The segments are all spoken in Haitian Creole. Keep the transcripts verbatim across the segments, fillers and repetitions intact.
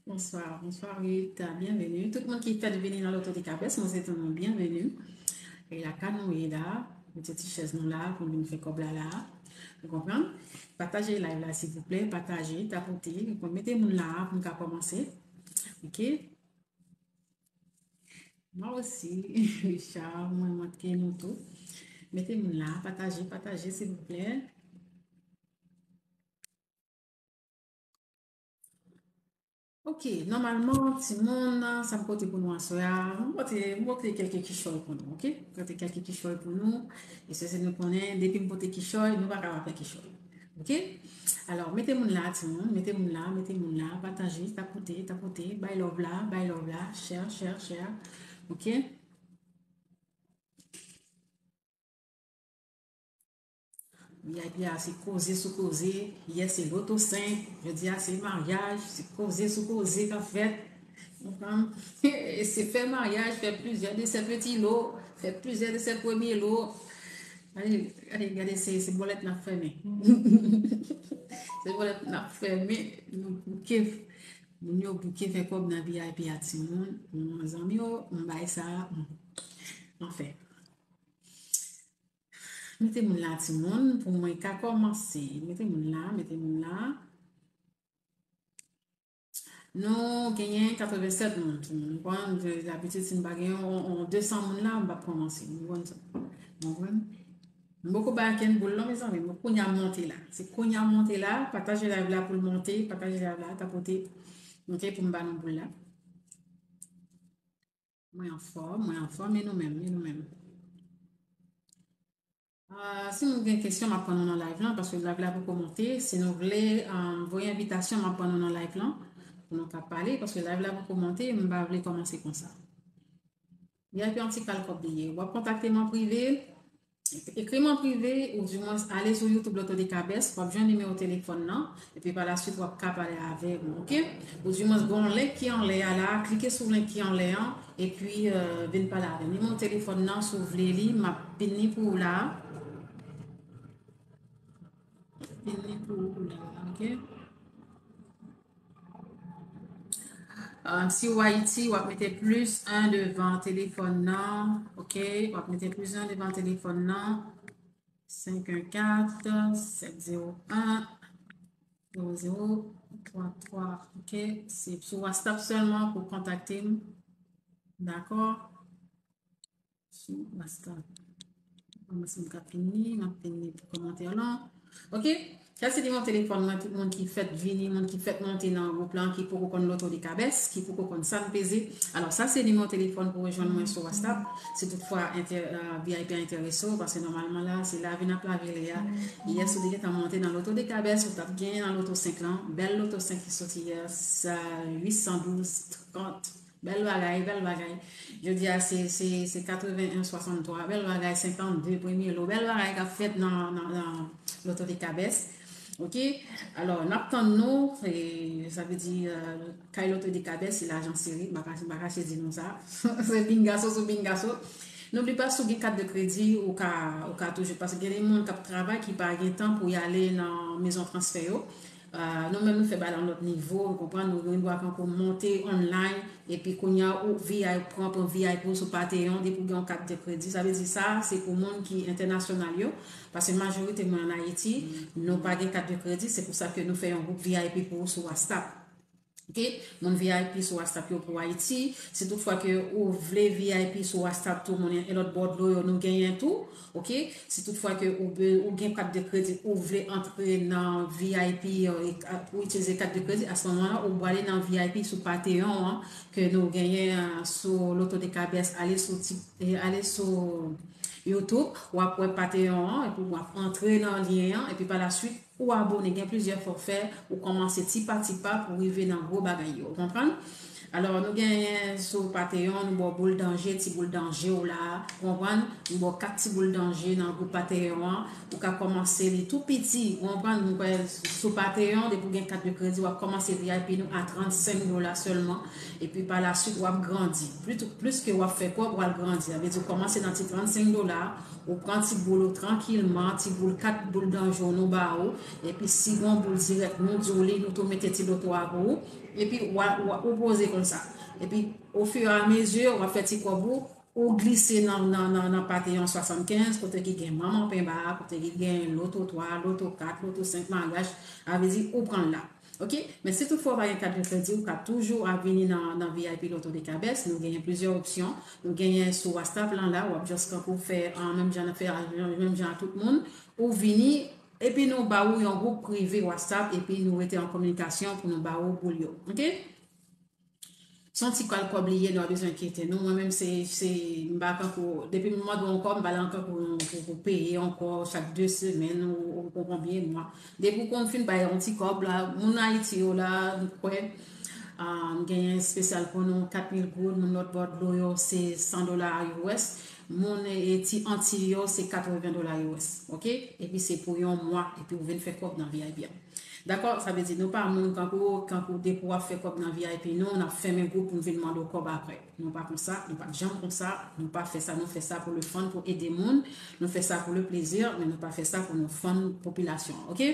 Bonswa, bonswa Ruth, byenveni. Tout moun ki fèk vini nan Loto de Kabès, mwen swete nou byenveni. E lakay nou ye la, mete ti chèz nou la pou nou fè kòb la la. Ou konprann? Pataje live la silvouplè, pataje, tapote. Mete moun la pou nou ka kòmanse. Ok? Mwen osi, Richard, mwen mwen ke nou tou. Mete moun la, pataje, pataje silvouplè. Ok, nòmalman, timoun, sa m pote pou nou aswè a, m pote, m pote kèlke kichòy pou nou, ok? M pote kèlke kichòy pou nou, e se, se nou konnen, depi m pote kichòy, nou pa ka pa fè kichòy, ok? Alò, mete moun la, timoun, mete moun la, mete moun la, pataje, tapote, tapote, bay love la, bay love la, share, share, share, ok? V I P a se koze sou koze, yè se loto senk, jodi a se maryaj, se koze sou koze k ap fèt. Ou konprann? E se fè maryaj, fè plizyè de sè peti lo, fè plizyè de sè premye lo. Gade, gade, gade, se, se bòlèt n ap fèmen. Se bòlèt n ap fèmen, nou bouke, moun yo bouke fè kòb nan V I P a timoun. Mwen zanmi yo, m bay sa, anfen. Mete moun la, timoun, pou mwen ka kòmanse. Mete moun la, mete moun la. Nou genyen katrevennsèt moun, timoun. Mwen konn, labitid, si m pa gen yon, yon de san moun la, m p ap kòmanse. Mwen konn sa. Mwen konn. M poko bay ankenn boul non, mezanmi. Mwen kounye a monte la. Se kounye a monte la, pataje live la pou l monte, pataje live la, tapote. Ok, pou m ba nou boul la. Mwen anfòm, mwen anfòm, e nou menm, e nou menm. Ah, si nou gen kesyon, m ap pran nou nan live lan, paske live la poko monte. Si nou vle, ah, voye envitasyon, m ap pran nou nan live lan, pou nou ka pale, paske live la poko monte, m pa vle kòmanse konsa. V I P an ti kal kòb li ye. W ap kontakte m an prive, ekri m an prive, ou dimwens ale sou YouTube Loto de Kabès, w ap jwenn nimewo telefòn nan, epi pa la swit w ap ka pale avè m, ok? Ou dimwens gen yon link ki anlè a la, klike sou link ki anlè an, epi, euh, vin pale avè m. Nimewo telefòn nan, si w vle li, m ap pin li pou ou la. Pin li pou ou la, ok? Ah, si w Ayiti, w ap mete plis en devan telefòn nan, ok? W ap mete plis en devan telefòn nan. Senk en kat, sèt zewo en, zewo zewo twa twa, ok? Se sou WhatsApp sèlman pou kontakte m. Dakò? Sou WhatsApp. Kòmanse m ka pini, m ap pini pou kòmantè lan. Ok? Sa se nimewo telefòn mwen, tout moun ki fèk vini, moun ki fèk monte nan gwoup lan, ki poko konn Loto de Kabès, ki poko konn sa n peze. Alò, sa se nimewo telefòn pou rejwenn mwen sou WhatsApp. Si toutfwa entè-, euh, V I P a enterese w, paske nòmalman la, se lavi n ap lave lè a. Yè, si w te gentan monte nan Loto de Kabès, ou t ap genyen nan Loto senk lan. Bèl Loto senk ki soti yè, sa uit san douz trant. Bèl bagay, bèl bagay. Jodi a, se, se, se katreven en swasanntwa. Bèl bagay, senkannde, premye lo. Bèl bagay k ap fèt nan, nan, nan Loto de Kabès. Ok? Alò, n ap tann nou. E, sa vle di, euh, kay Loto de Kabès, se lajan sere. M pa ka, m pa kache di nou sa. Se pingaso sou pingaso. Noubli pa, si w gen kat de kredi, ou ka, ou ka toujou. Paske gen de moun k ap travay ki pa gen tan pou y ale nan mezon transfè yo. Ah, nou menm nou fè bagay la yon lòt nivo, ou konprann, nou gen dwa kankou monte online, epi kounye a ou V I P, pran, pran V I P ou sou Patreon, depi ou gen yon kat de kredi. Sa vle di sa, se pou moun ki entènasyonal yo, paske majorite moun ann Ayiti, nou pa gen kat de kredi, se pou sa ke nou fè yon gwoup V I P pou ou sou WhatsApp. Ok? Moun V I P sou WhatsApp yo pou Ayiti. Si toutfwa ke ou vle V I P sou WhatsApp tou, moun e lòt bò dlo yo, nou genyen tou. Ok? Si toutfwa ke ou be-, ou gen kat de kredi, ou vle antre nan V I P, euh, e, a, pou itilize kat de kredi, a se moman la, ou prale nan V I P sou Patreon an, ke nou genyen, euh, sou Loto de Kabès, ale sou ti, e, ale sou YouTube, w ap wè Patreon an, epi w ap antre nan lyen an, epi pa la swit, ou abone, gen plizyè fòfè, ou kòmanse ti pa ti pa pou rive nan gwo bagay yo, ou konprann? Alò, nou genyen sou Patreon, nou ba w boul danje, ti boul danje w la, ou konprann? Nou ba w kat ti boul danje nan gwoup Patreon an, ou ka kòmanse li tou piti, ou konprann? Nou kwè sou Patreon, depi w gen kat de kredi, w ap kòmanse V I P nou a trannsenk dola sèlman, epi pa la swit, w ap grandi. Plis, plis ke w ap fè kòb, w al grandi. Sa vle di, w kòmanse nan ti trannsenk dola, ou pran ti boul ou trankilman, ti boul, kat boul danje w nou ba ou, epi si gon boul dirèk, nou di w li, nou tou mete ti loto a pou ou. Epi w a, w a, ou poze konsa. Epi, ofiramezi, w ap fè ti kòb ou, ou glise nan, nan, nan, nan Patreon swasannkenz, kote ki gen Manman Penba, kote ki gen Loto twa, Loto kat, Loto senk, maryaj, sa vle di ou pran l la. Ok? Men si toutfwa w pa gen kat de kredi, ou ka toujou ap vini nan, nan V I P Loto de Kabès. Nou genyen plizyè opsyon. Nou genyen sou WhatsApp lan la, w ap just kankou fè, ah, menm jan, fè, menm jan a tout moun. Ou vini, epi nou ba ou yon gwoup prive WhatsApp, epi nou rete an kominikasyon pou nou ba ou boul yo. Ok? Se yon ti kal kòb li ye, nou pa bezwen enkyete nou. Mwen menm, se, se, m pa kankou, depi m mande yon kòb, m pa la kankou pou, pou peye ankò chak de semèn ou, ou konbyen mwa. Depi w konn fin bay yon ti kòb la, moun Ayiti yo la, m kwè, ah, m genyen espesyal pou nou, kat mil goud, moun lòt bò dlo yo, se san dola U S, moun, e, ti Antiy yo, se katreven dola U S, ok? Epi se pou yon mwa, epi w vin fè kòb nan V I P a. Dakò? Sa vle di nou pa moun kankou, kankou depi w ap fè kòb nan V I P nou, n ap fèmen gwoup pou n vin mande w kòb aprè. Nou pa konsa, nou pa t janm konsa, nou pa fè sa, nou fè sa pou le fun, pou ede moun, nou fè sa pou le plaisir, men nou pa fè sa pou nou fun popilasyon an, ok?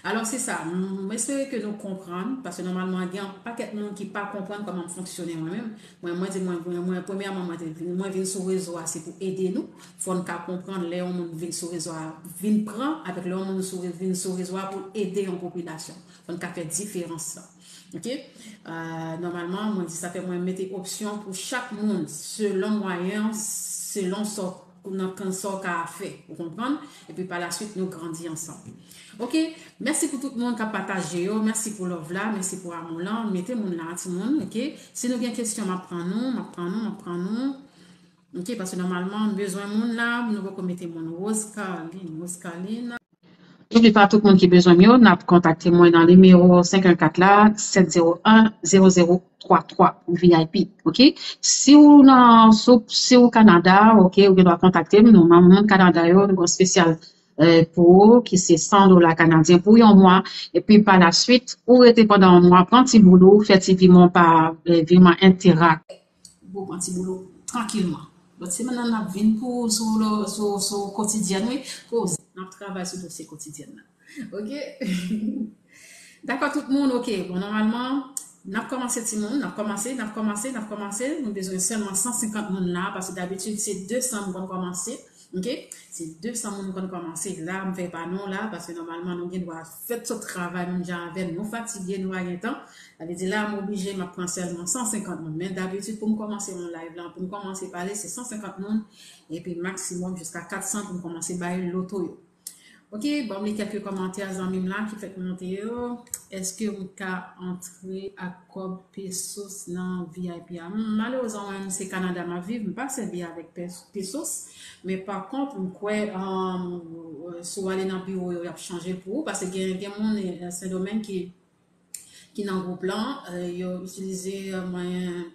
Alò, se sa, m, m espere ke nou konprann, paske nòmalman, gen yon pakèt moun ki pa konprann kòman m fonksyone mwen menm. Mwen, mwen di, mwen, mwen, mwen, premyèman, mwen te vin, mwen vin sou rezo a, se pou ede nou. Fò n ka konprann lè yon moun vin sou rezo a, vin pran, avèk lè yon moun sou, vin sou rezo a pou ede yon popilasyon. Fò n ka fè diferans lan. Ok? Euh, nòmalman, mwen di sa fè mwen mete opsyon pou chak moun, selon mwayen, selon sa w, nan kan sa w ka fè. Ou konprann? Epi pa la swit, nou grandi ansanm. Ok? Mèsi pou tout moun k ap pataje yo. Mèsi pou love la. Mèsi pou amou lan. Mete moun la, timoun. Ok? Si nou gen kesyon, m ap pran nou. M ap pran nou. M ap pran nou. Ok? Paske nòmalman, m bezwen moun la. Nou poko mete moun. Rose Carline. Rose Carline. Epi pa tout moun ki bezwen m yo, n ap kontakte mwen nan nimewo senk en kat la, sèt zewo en, zewo zewo twa twa, V I P, ok? Si w nan, si w, si w Kanada, ok, ou gen dwa kontakte m, nou, moun Kanada yo, nou gen espesyal, eh, pou ou, ki se san dola kanadyen pou yon mwa, epi pa la swit, ou rete pandan yon mwa, pran ti boul ou, fè ti viman pa, eh, viman Interac. Ou pran ti boul ou trankilman. Lòt semèn nan, n ap vin pou, sou, sou, sou kotidyèn, wi. Koz, n ap travay sou dosye kotidyèn nan. Ok? Dakò, tout moun, ok. Bon, nòmalman, n ap kòmanse, timoun, n ap kòmanse, n ap kòmanse, n ap kòmanse. Nou bezwen sèlman san senkant moun la, paske dabitid, se de san m konn kòmanse. Ok? Se de san moun konn kòmanse. La, m fè pa nou la, paske nòmalman, nou gen dwa fèt sot travay menm jan avè n. Nou fatige, nou pa gen tan. Sa vle di la, m oblije, m ap pran sèlman san senkant moun. Men dabitid, pou m kòmanse yon live la, pou m kòmanse pale, se san senkant moun, epi maksimòm jiska kat san pou m kòmanse bay loto yo. Ok, ban m li kèlke kòmantè zanmi m la ki fèk monte yo. Èske m ka antre ak kòb pesos nan V I P a? Hmm, malerezman, mwen, se Kanada m ap viv, m pa sèvi avèk pes-, pesos. Men pa kont, m kwè, um, si w ale nan biwo yo, y ap chanje pou ou, paske gen, gen moun, eh, Sendomeng ki, ki nan gwoup lan, eh, yo itilize, eh, mwayen,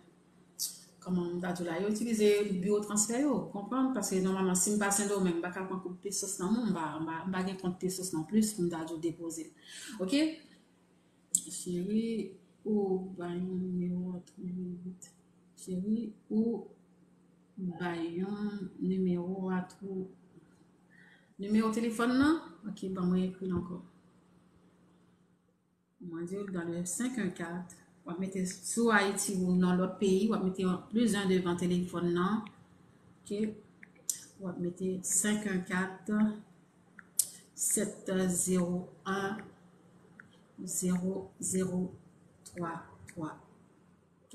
kòman m ta di w la, yo itilize biwo transfè yo, konprann? Paske nòmalman, si m pa Sendomeng, m pa ka pran kòb pesos nan men w, m pa, m pa, m pa gen kont pesos non plis pou m ta di w depoze l. Ok? Cheri, ou bay yon nimewo a twou vit. Cheri, ou bay yon nimewo a twou. Nimewo telefòn nan? Ok, ban mwen ekri l ankò. Mwen di w, dans le senk en kat, w ap mete sou Ayiti ou nan lòt peyi, w ap mete yon plis en devan telefòn nan. Ok? W ap mete senk en kat, sèt zewo en, zewo zewo twa twa. Ok?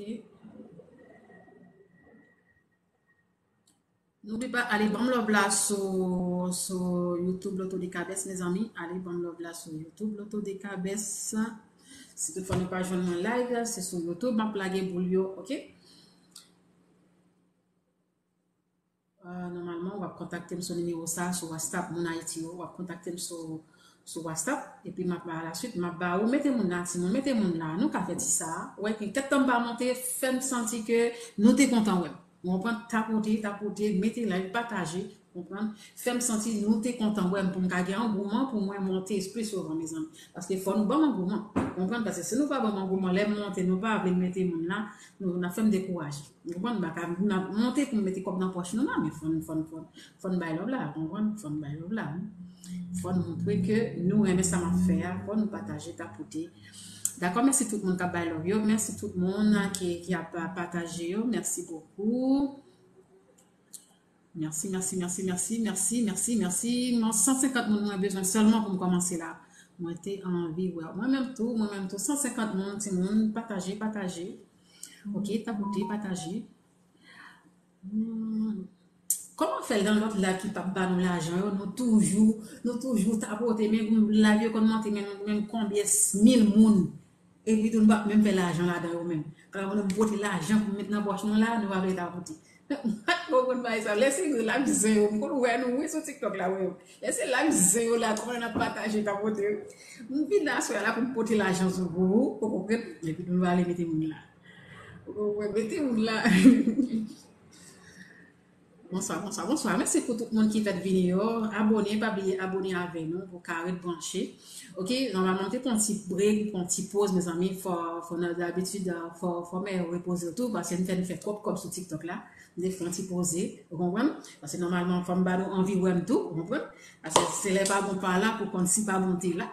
N'oublie pas, ale ban m love la sou, sou YouTube Loto de Cabès, mezanmi. Ale ban m love la sou YouTube Loto de Cabès. Si toutfwa nou pa jwenn mwen live, se sou YouTube m ap lage boul yo, ok? Euh, nòmalman, w ap kontakte m sou nimewo sa, sou WhatsApp, moun Ayiti yo, w ap kontakte m sou, sou WhatsApp, epi m ap, pa la swit, m ap ba ou, mete moun la, timoun, mete moun la, nou ka fè ti sa, wè, ki kèk tan m pa monte, fè m santi ke nou te kontan wè m. Ou konprann? Tapote, tapote, mete like, pataje, konprann? Fè m santi nou te kontan wè m pou m ka gen angouman pou mwen monte plis souvan, mezanmi. Paske fò nou ban m angouman, konprann? Paske si nou pa ban m angouman, lè m monte, nou pa vle m mete moun la, nou, n ap fè m dekouraje. Ou konprann? M pa ka, m ap monte pou m mete kòb nan pòch nou la, men fò n, fò n, fò n, fò n bay love la, ou konprann? Fò n bay love la, wi. Fò n montre ke nou renmen sa m ap fè a, fò nou pataje, tapote. Dakò, mèsi tout moun k ap bay love yo. Mèsi tout moun ki, ki ap pataje yo. Mèsi bokou. Mèsi, mèsi, mèsi, mèsi, mèsi, mèsi, mèsi. Mwen, san senkant moun mwen bezwen sèlman pou m kòmanse la. Mwen te anvi wè. Mwen menm tou, mwen menm tou. San senkant moun, timoun, pataje, pataje. Ok, tapote, pataje. Hmm. Kòman fè nan lòt live ki p ap ba nou lajan yo, nou toujou, nou toujou tapote, men live yo konn monte menm, menm konbyen mil moun. Epi tou nou p ap menm fè lajan ladan yo menm. Alò nou pote lajan pou met nan pòch nou la, nou pa vle tapote. M pa t konprann bagay sa. Lè se laj zen yo, m konn wè nou wi sou TikTok la, wè yo. Lè se laj zen yo la, kòman n ap pataje tapote yo. M vin la aswè a la pou m pote lajan sou pou ou, ou konprann? Epi nou va ale mete moun la. Ou konprann? Mete moun la. Bonswa, bonswa, bonswa. Mèsi pou tout moun ki fèk vini yo. Abone, pa bliye abone avè nou pou ka ret branche. Ok, nòmalman, m te pran ti break, pran ti poz, mezanmi. Fò, fò nan dabitid, fò, fò mè yo repoze yo tou, paske n fè, n fè twòp kòb sou TikTok la. M te fè yon ti poze, ou konprann? Paske nòmalman, fò m ba nou anvi wè m tou, ou konprann? Paske se lè pa bon pa la pou konn si pa bon te la.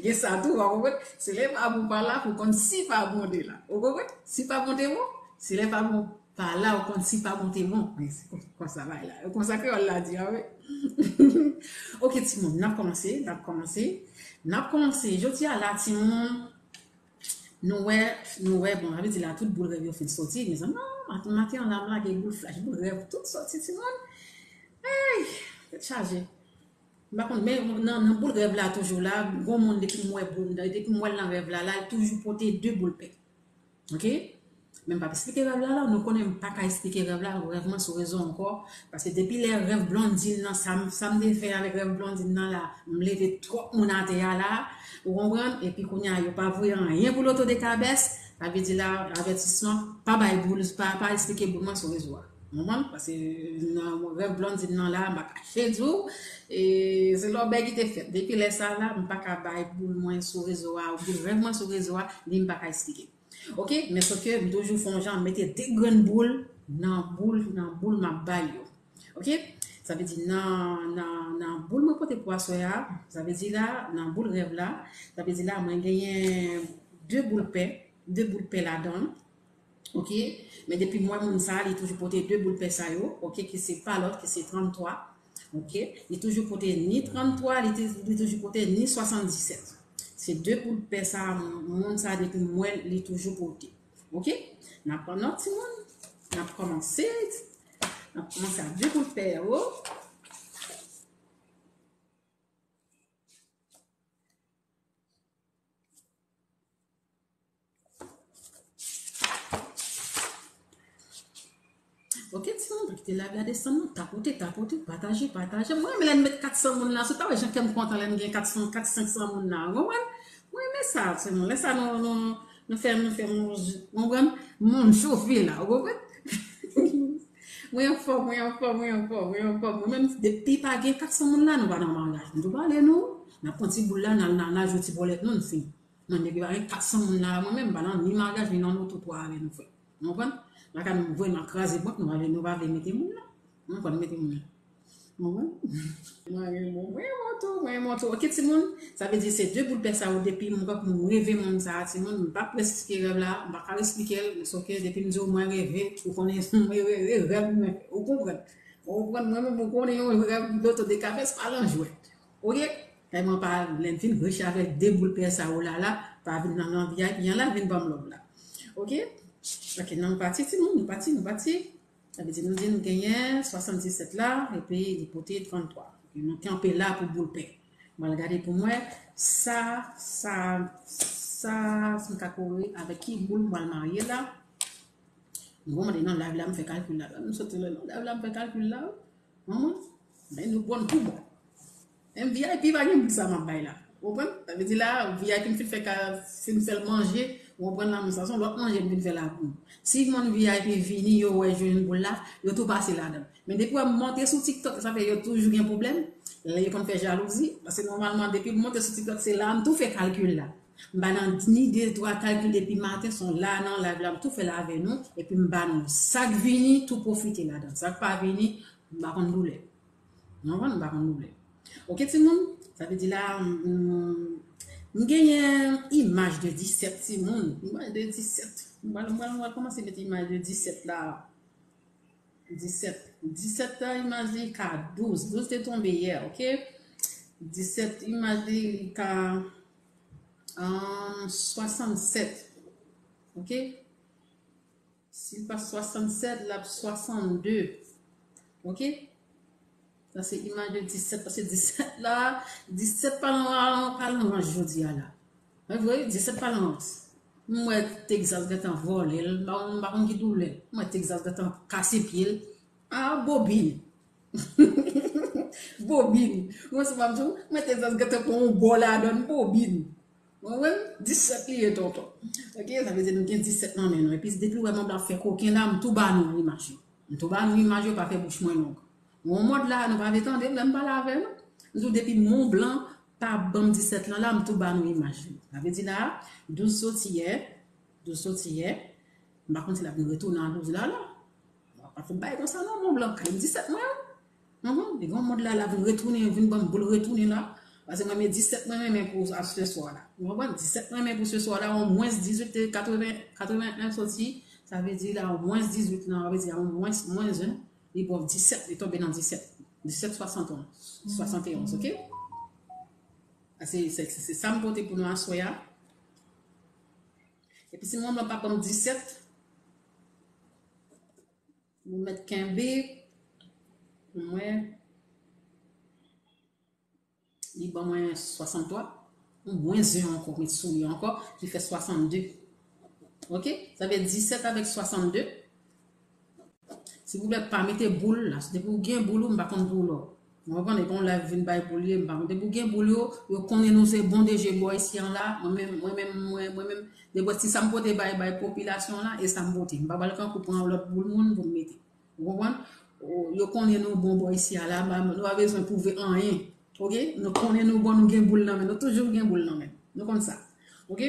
Gen sa tou, ou konprann? Se lè pa bon pa la pou konn si pa bon te la. Ou konprann? Si pa bon te bon, se lè pa bon pa la ou konn si pa bon te bon. Men se kon-, konsa bagay la. Konsa kreyòl la di a, wi. Ok, timoun, n ap kòmanse, n ap kòmanse. N ap kòmanse. Jodi a la, timoun, nou wè, nou wè, bon, sa vle di la, tout boul rèv yo fin soti, mezanmi. Ah, maten, maten an la, m lage boul flash, boul rèv, tout soti, timoun. Hey, tèt chaje. M pa konn, men nan, nan boul rèv la toujou la, gon moun depi m wè boul, depi m wè l nan rèv la, la, l toujou pote de boul pè. Ok? Men m p ap esplike rèv la la, nou konnen m pa ka esplike rèv la, rèv mwen sou rezo ankò, paske depi lè rèv Blondine nan, sa m, sa m te fè avèk rèv Blondine nan la, m leve twòp moun atè a la, ou konprann? Epi kounye a, yo pa voye anyen pou Loto de Kabès, sa vle di la, avètisman, pa bay boul, pa, pa esplike boul mwen sou rezo a. Ou konprann? Paske nan rèv Blondine nan la, m pa kache di w, e se lòbèy ki te fèt. Depi lè sa la, m pa ka bay boul mwen sou rezo a, boul rèv mwen sou rezo a, li m pa ka esplike. Ok, men sòf ke m toujou fè yon jan, m mete de grenn boul nan boul, nan boul m ap bay yo. Ok? Sa vle di nan, nan, nan boul mwen pote pou aswè a, sa vle di la, nan boul rèv la, sa vle di la, mwen genyen de boul pè, de boul pè ladan l. Ok? Men depi m wè moun sa, li toujou pote de boul pè sa yo, ok, ki se pa lòt, ki se tranntwa. Ok? Li toujou pote ni tranntwa, li te, li toujou pote ni swasanndisèt. Se de boul pè sa, moun sa, depi m wè l, li toujou pote. Ok? N ap pran nòt, timoun. N ap kòmanse. N ap kòmanse ak de boul pè yo. Ok, timoun, pa kite live la desann, non. Tapote, tapote, pataje, pataje. Mwen renmen lè n met kat san moun la. Si w ta wè jan kè m kontan lè n gen kat san, kat, senk san moun la. Ou konprann? Mwen renmen sa, timoun. Lè sa nou, nou, nou fè, nou fè moun, ou konprann? Moun chofe la, ou konprann? Mwen anfòm, mwen anfòm, mwen anfòm, mwen anfòm. Mwen menm, depi pa gen kat san moun la, nou pa nan maryaj. M tou pale nou, n ap pran ti boul la, n al, n al, n al jwe ti bòlèt nou, n fini. Mwen, depi pa gen kat san moun la, mwen menm, m pa nan ni maryaj, ni nan loto twa avè nou, frè. Ou konprann? Lakay nou, m voye, m al kraze bank, nou pa vle, nou pa vle mete moun la. Ou konprann, mete moun la. Ou konprann? Mwen renmen, mwen renmen tou, mwen renmen tou. Ok, timoun, sa vle di se de boul pè sa yo, depi m wè pou m reve moun sa a, timoun, m p ap esplike rèv la, m pa ka esplike l, sòf ke depi m di w mwen reve, ou konnen, mwen reve, rèv mwen, ou konprann? Ou konprann, mwen menm, ou konnen yon rèv Loto de Kabès pa nan jwèt. Ok? Kay mwen pa, lè m fin rich avèk de boul pè sa yo la, la, pa vin nan, nan V I P an la, vin ban m love la. Ok? Ok, nan nou pati, timoun, nou pati, nou pati. Sa vle di, nou di nou genyen swasanndisèt la, epi li pote tranntwa. Ok, nou kanpe la pou boul pè. Mwen al gade pou mwen, sa, sa, sa, si m ka kore avèk ki boul mwen al marye la. Nou konprann, nan live la, m fè kalkil la. Nou soti nan live la, m fè kalkil la. Manman, men nou bon tou bon. Menm V I P pa gen boul sa m ap bay la. Ou konprann? Sa vle di la, V I P m fin fè ka, si m fè l manje, ou konprann la, men sa se yon lòt manje m vin fè la pou nou. Si moun V I P vini, yo wè jwenn boul la, yo tou pase ladan l. Men depi wè m monte sou TikTok, sa fè yo toujou gen pwoblèm. Lè yo konn fè jalouzi, paske nòmalman, depi m monte sou TikTok, se la m tou fè kalkil la. M pa nan ni de twa kalkil depi maten, se yon la nan live la, m tou fè l avè nou, epi m ba nou. Sa k vini, tou pwofite ladan. Sa k pa vini, m pa konn doulè. Ou konprann? M pa konn doulè. Ok, timoun? Sa vle di la, mm, M genyen imaj de disèt, timoun. Imaj de disèt. Mwen, mwen, mwen kòmanse met imaj de disèt la. Disèt. Disèt la, imaj li ka douz. Douz te tonbe yè, ok? Disèt, imaj li ka, um, swasannsèt. Ok? Si l pa swasannsèt, l ap swasannde. Ok? Sa se imaj de disèt, paske disèt la, disèt pa nan, pa nan rans jodi a la. Mwen vre, disèt pa nan rans. M wè Texas gentan vòlè l, m pa konn, m pa konn ki doulè. M wè Texas gentan kase pye l. Ah, bobin. Bobin. Mwen se pa m tou, m wè Texas gentan pran yon bò ladan l, bobin. Mwen, mwen, disèt li ye, tonton. Ok, sa vle di nou gen disèt nan men nou. Epi depi w wè Mont Blanc ap fè koken la, m tou ba nou imaj yo. M tou ba nou imaj yo, pa fè bouch mwen long. Yon mòd la, nou pa vle tande m lè m pale avè nou. M di w depi Mont Blanc pa ban m disèt lan la, m tou ba nou imaj yo. Sa vle di la, douz soti yè, douz soti yè, m pa konn si l ap vin retounen a douz la, la. Pa fout bay konsa non, Mont Blanc, kay m disèt mwen, wi. Mhm, li gen yon mòd la, l ap vin retounen, vin ban m boul retounen la. Paske mwen, men disèt mwen renmen pou a se swa la. Ou konprann? Disèt mwen renmen pou se swa la, yon mwens dizuit, katreven, katreven en soti, sa vle di la, yon mwens dizuit lan, sa vle di yon mwens, mwens en, li pran disèt, li tonbe nan disèt. Disèt swasannonz, swasannonz, ok? A, se, se, se, se sa m pote pou nou aswè a. Epi si Mont Blanc pa ban m disèt, nou mèt kenbe, mwen, li ban mwen swasanntwa, mwen zen ankò, met sou li ankò, ki fè swasannde. Ok? Sa vle disèt avèk swasannde. Silvouplè, pa mete boul la. Depi w gen boul ou, m pa konn pou w lò. Ou konprann? E pa yon live vin bay boul ye, m pa konn. Depi w gen boul yo, yo konnen nou se bon de je bò isi an la. Mwen menm, mwen menm, mwen, mwen menm, depi si sa m pote bay, bay popilasyon la, e sa m pote. M pa pral kankou pran yon lòt boul moun pou m mete. Ou konprann? O, yo konnen nou bon bò isi a la, nou pa bezwen pwouve anyen. Ok? Nou konnen nou bon, nou gen boul nan men. Nou toujou gen boul nan men. Nou konn sa. Ok?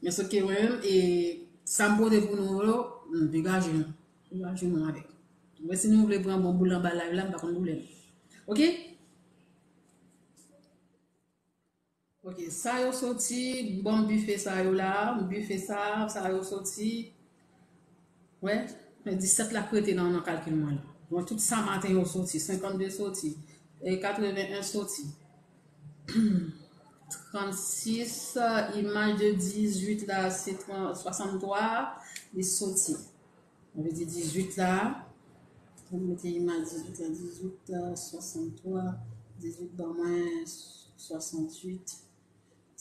Men se ke mwen menm, e sa m pote pou nou yo, m degaje nou. Degaje nou avèk. Men si nou vle pran bon boul anba live la, m pa konn boule nou. Ok? Ok, sa yo soti, bon, bife sa yo la, bife sa, sa yo soti. Wè, men disèt la k rete nan, nan kalkil mwen la. Bon, tout sa maten yo soti, senkannde soti, e katreven en soti. Trannsis, imaj de dizuit la, se tran-, swasanntwa, li soti. Sa vle di dizuit la. Mwen mete imaj dizuit la, dizuit, swasanntwa, dizuit ban mwen swasantuit.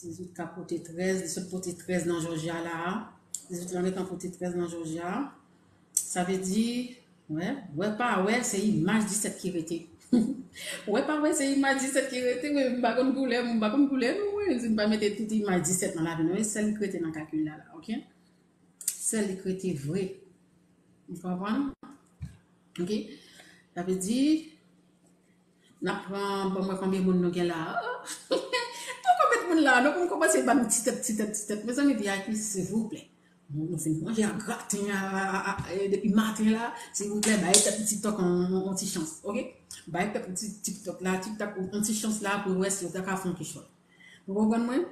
Dizuit ka pote trèz, li sot pote trèz nan Jòjya la. Dizuit lan gentan pote trèz nan Jòjya. Sa vle di, wè, wè pa wè, se imaj disèt ki rete. Wè pa wè, se imaj disèt ki rete, men m pa konn koulè, m pa konn koulè, non, wi, si m pa mete tout imaj disèt nan lavi nou, e sèl ki rete nan kalkil la, la, ok? Sèl li k rete vre. Ou konprann? Ok? Sa vle di, n ap pran, bon, mwen konbyen moun nou gen la? Poko met moun la, non, pou m kòmanse ban m ti tèt, ti tèt, ti tèt. Mezanmi, V I P, silvouplè. Nou fin manje a graten a, a, a, a, e, depi maten la, silvouplè, bay pèp TikTok on, on, on ti chans, ok? Bay pèp ti TikTok la, TikTok, on ti chans la pou wè si yo ta ka fè on kichòy. Ou konprann mwen?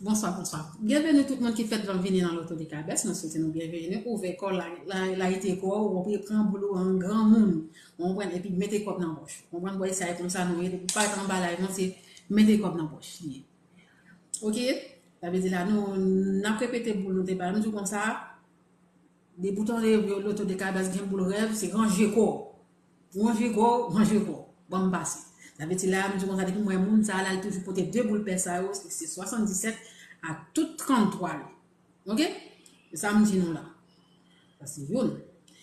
Bonswa, bonswa. Byenveni tout moun ki fèk vini nan Loto de Kabès. Mwen swete nou byenveni. Ouvè kò, la, la, layite kò, ou pran boul ou an granmoun. Ou konprann? Epi mete kòb nan pòch. Ou konprann? Bòy sa e konsa nou ye. Depi pa t anba live, non, se mete kòb nan pòch li ye. Ok? Sa vle di la, nou, n ap repete boul nou te bay. M di w konsa, depi w tande Loto de Kabès gen boul rèv, se ranje kò w. Ranje kò w, ranje kò w. Ban m pase. Sa vle di la, m di konsa, depi m wè moun sa a la, li toujou pote de boul pè sa yo, se swasanndisèt ak tout tranntwa li. Ok? Se sa m di nou la. Sa se youn.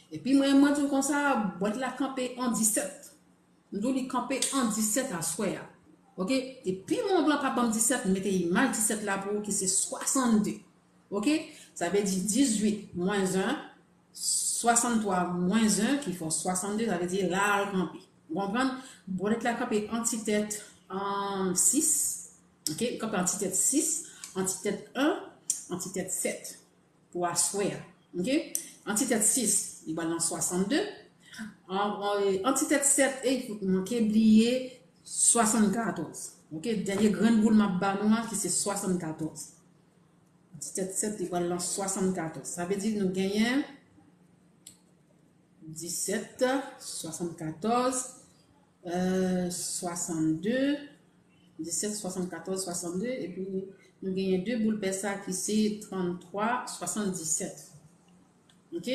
Epi mwen, mwen di w konsa, bwat la kanpe an disèt. M di w li kanpe an disèt aswè a. Ok? Epi Mont Blanc pa ban m disèt, m mete imaj disèt la pou ou ki se swasanndde. Ok? Sa vle di dizuit mwens en, swasanntwa mwens en ki fè w swasanndde, sa vle di la al kanpe. Ou konprann? Bwat la kanpe antitèt, um, sis. Ok? Kanpe antitèt sis, antitèt en, antitèt sèt. Pou aswè a. Ok? Antitèt sis, li pral nan swasanndde. An, an, antitèt sèt, e, manke bliye swasannkatòz. Ok, dènye grenn boul m ap ba nou an, ki se swasannkatòz. Ti tèt sèt, li pral nan swasannkatòz. Sa vle di nou genyen disèt, swasannkatòz, euh, swasannde, disèt, swasannkatòz, swasannde, epi nou genyen de boul pè sa ki se tranntwa, swasanndisèt. Ok?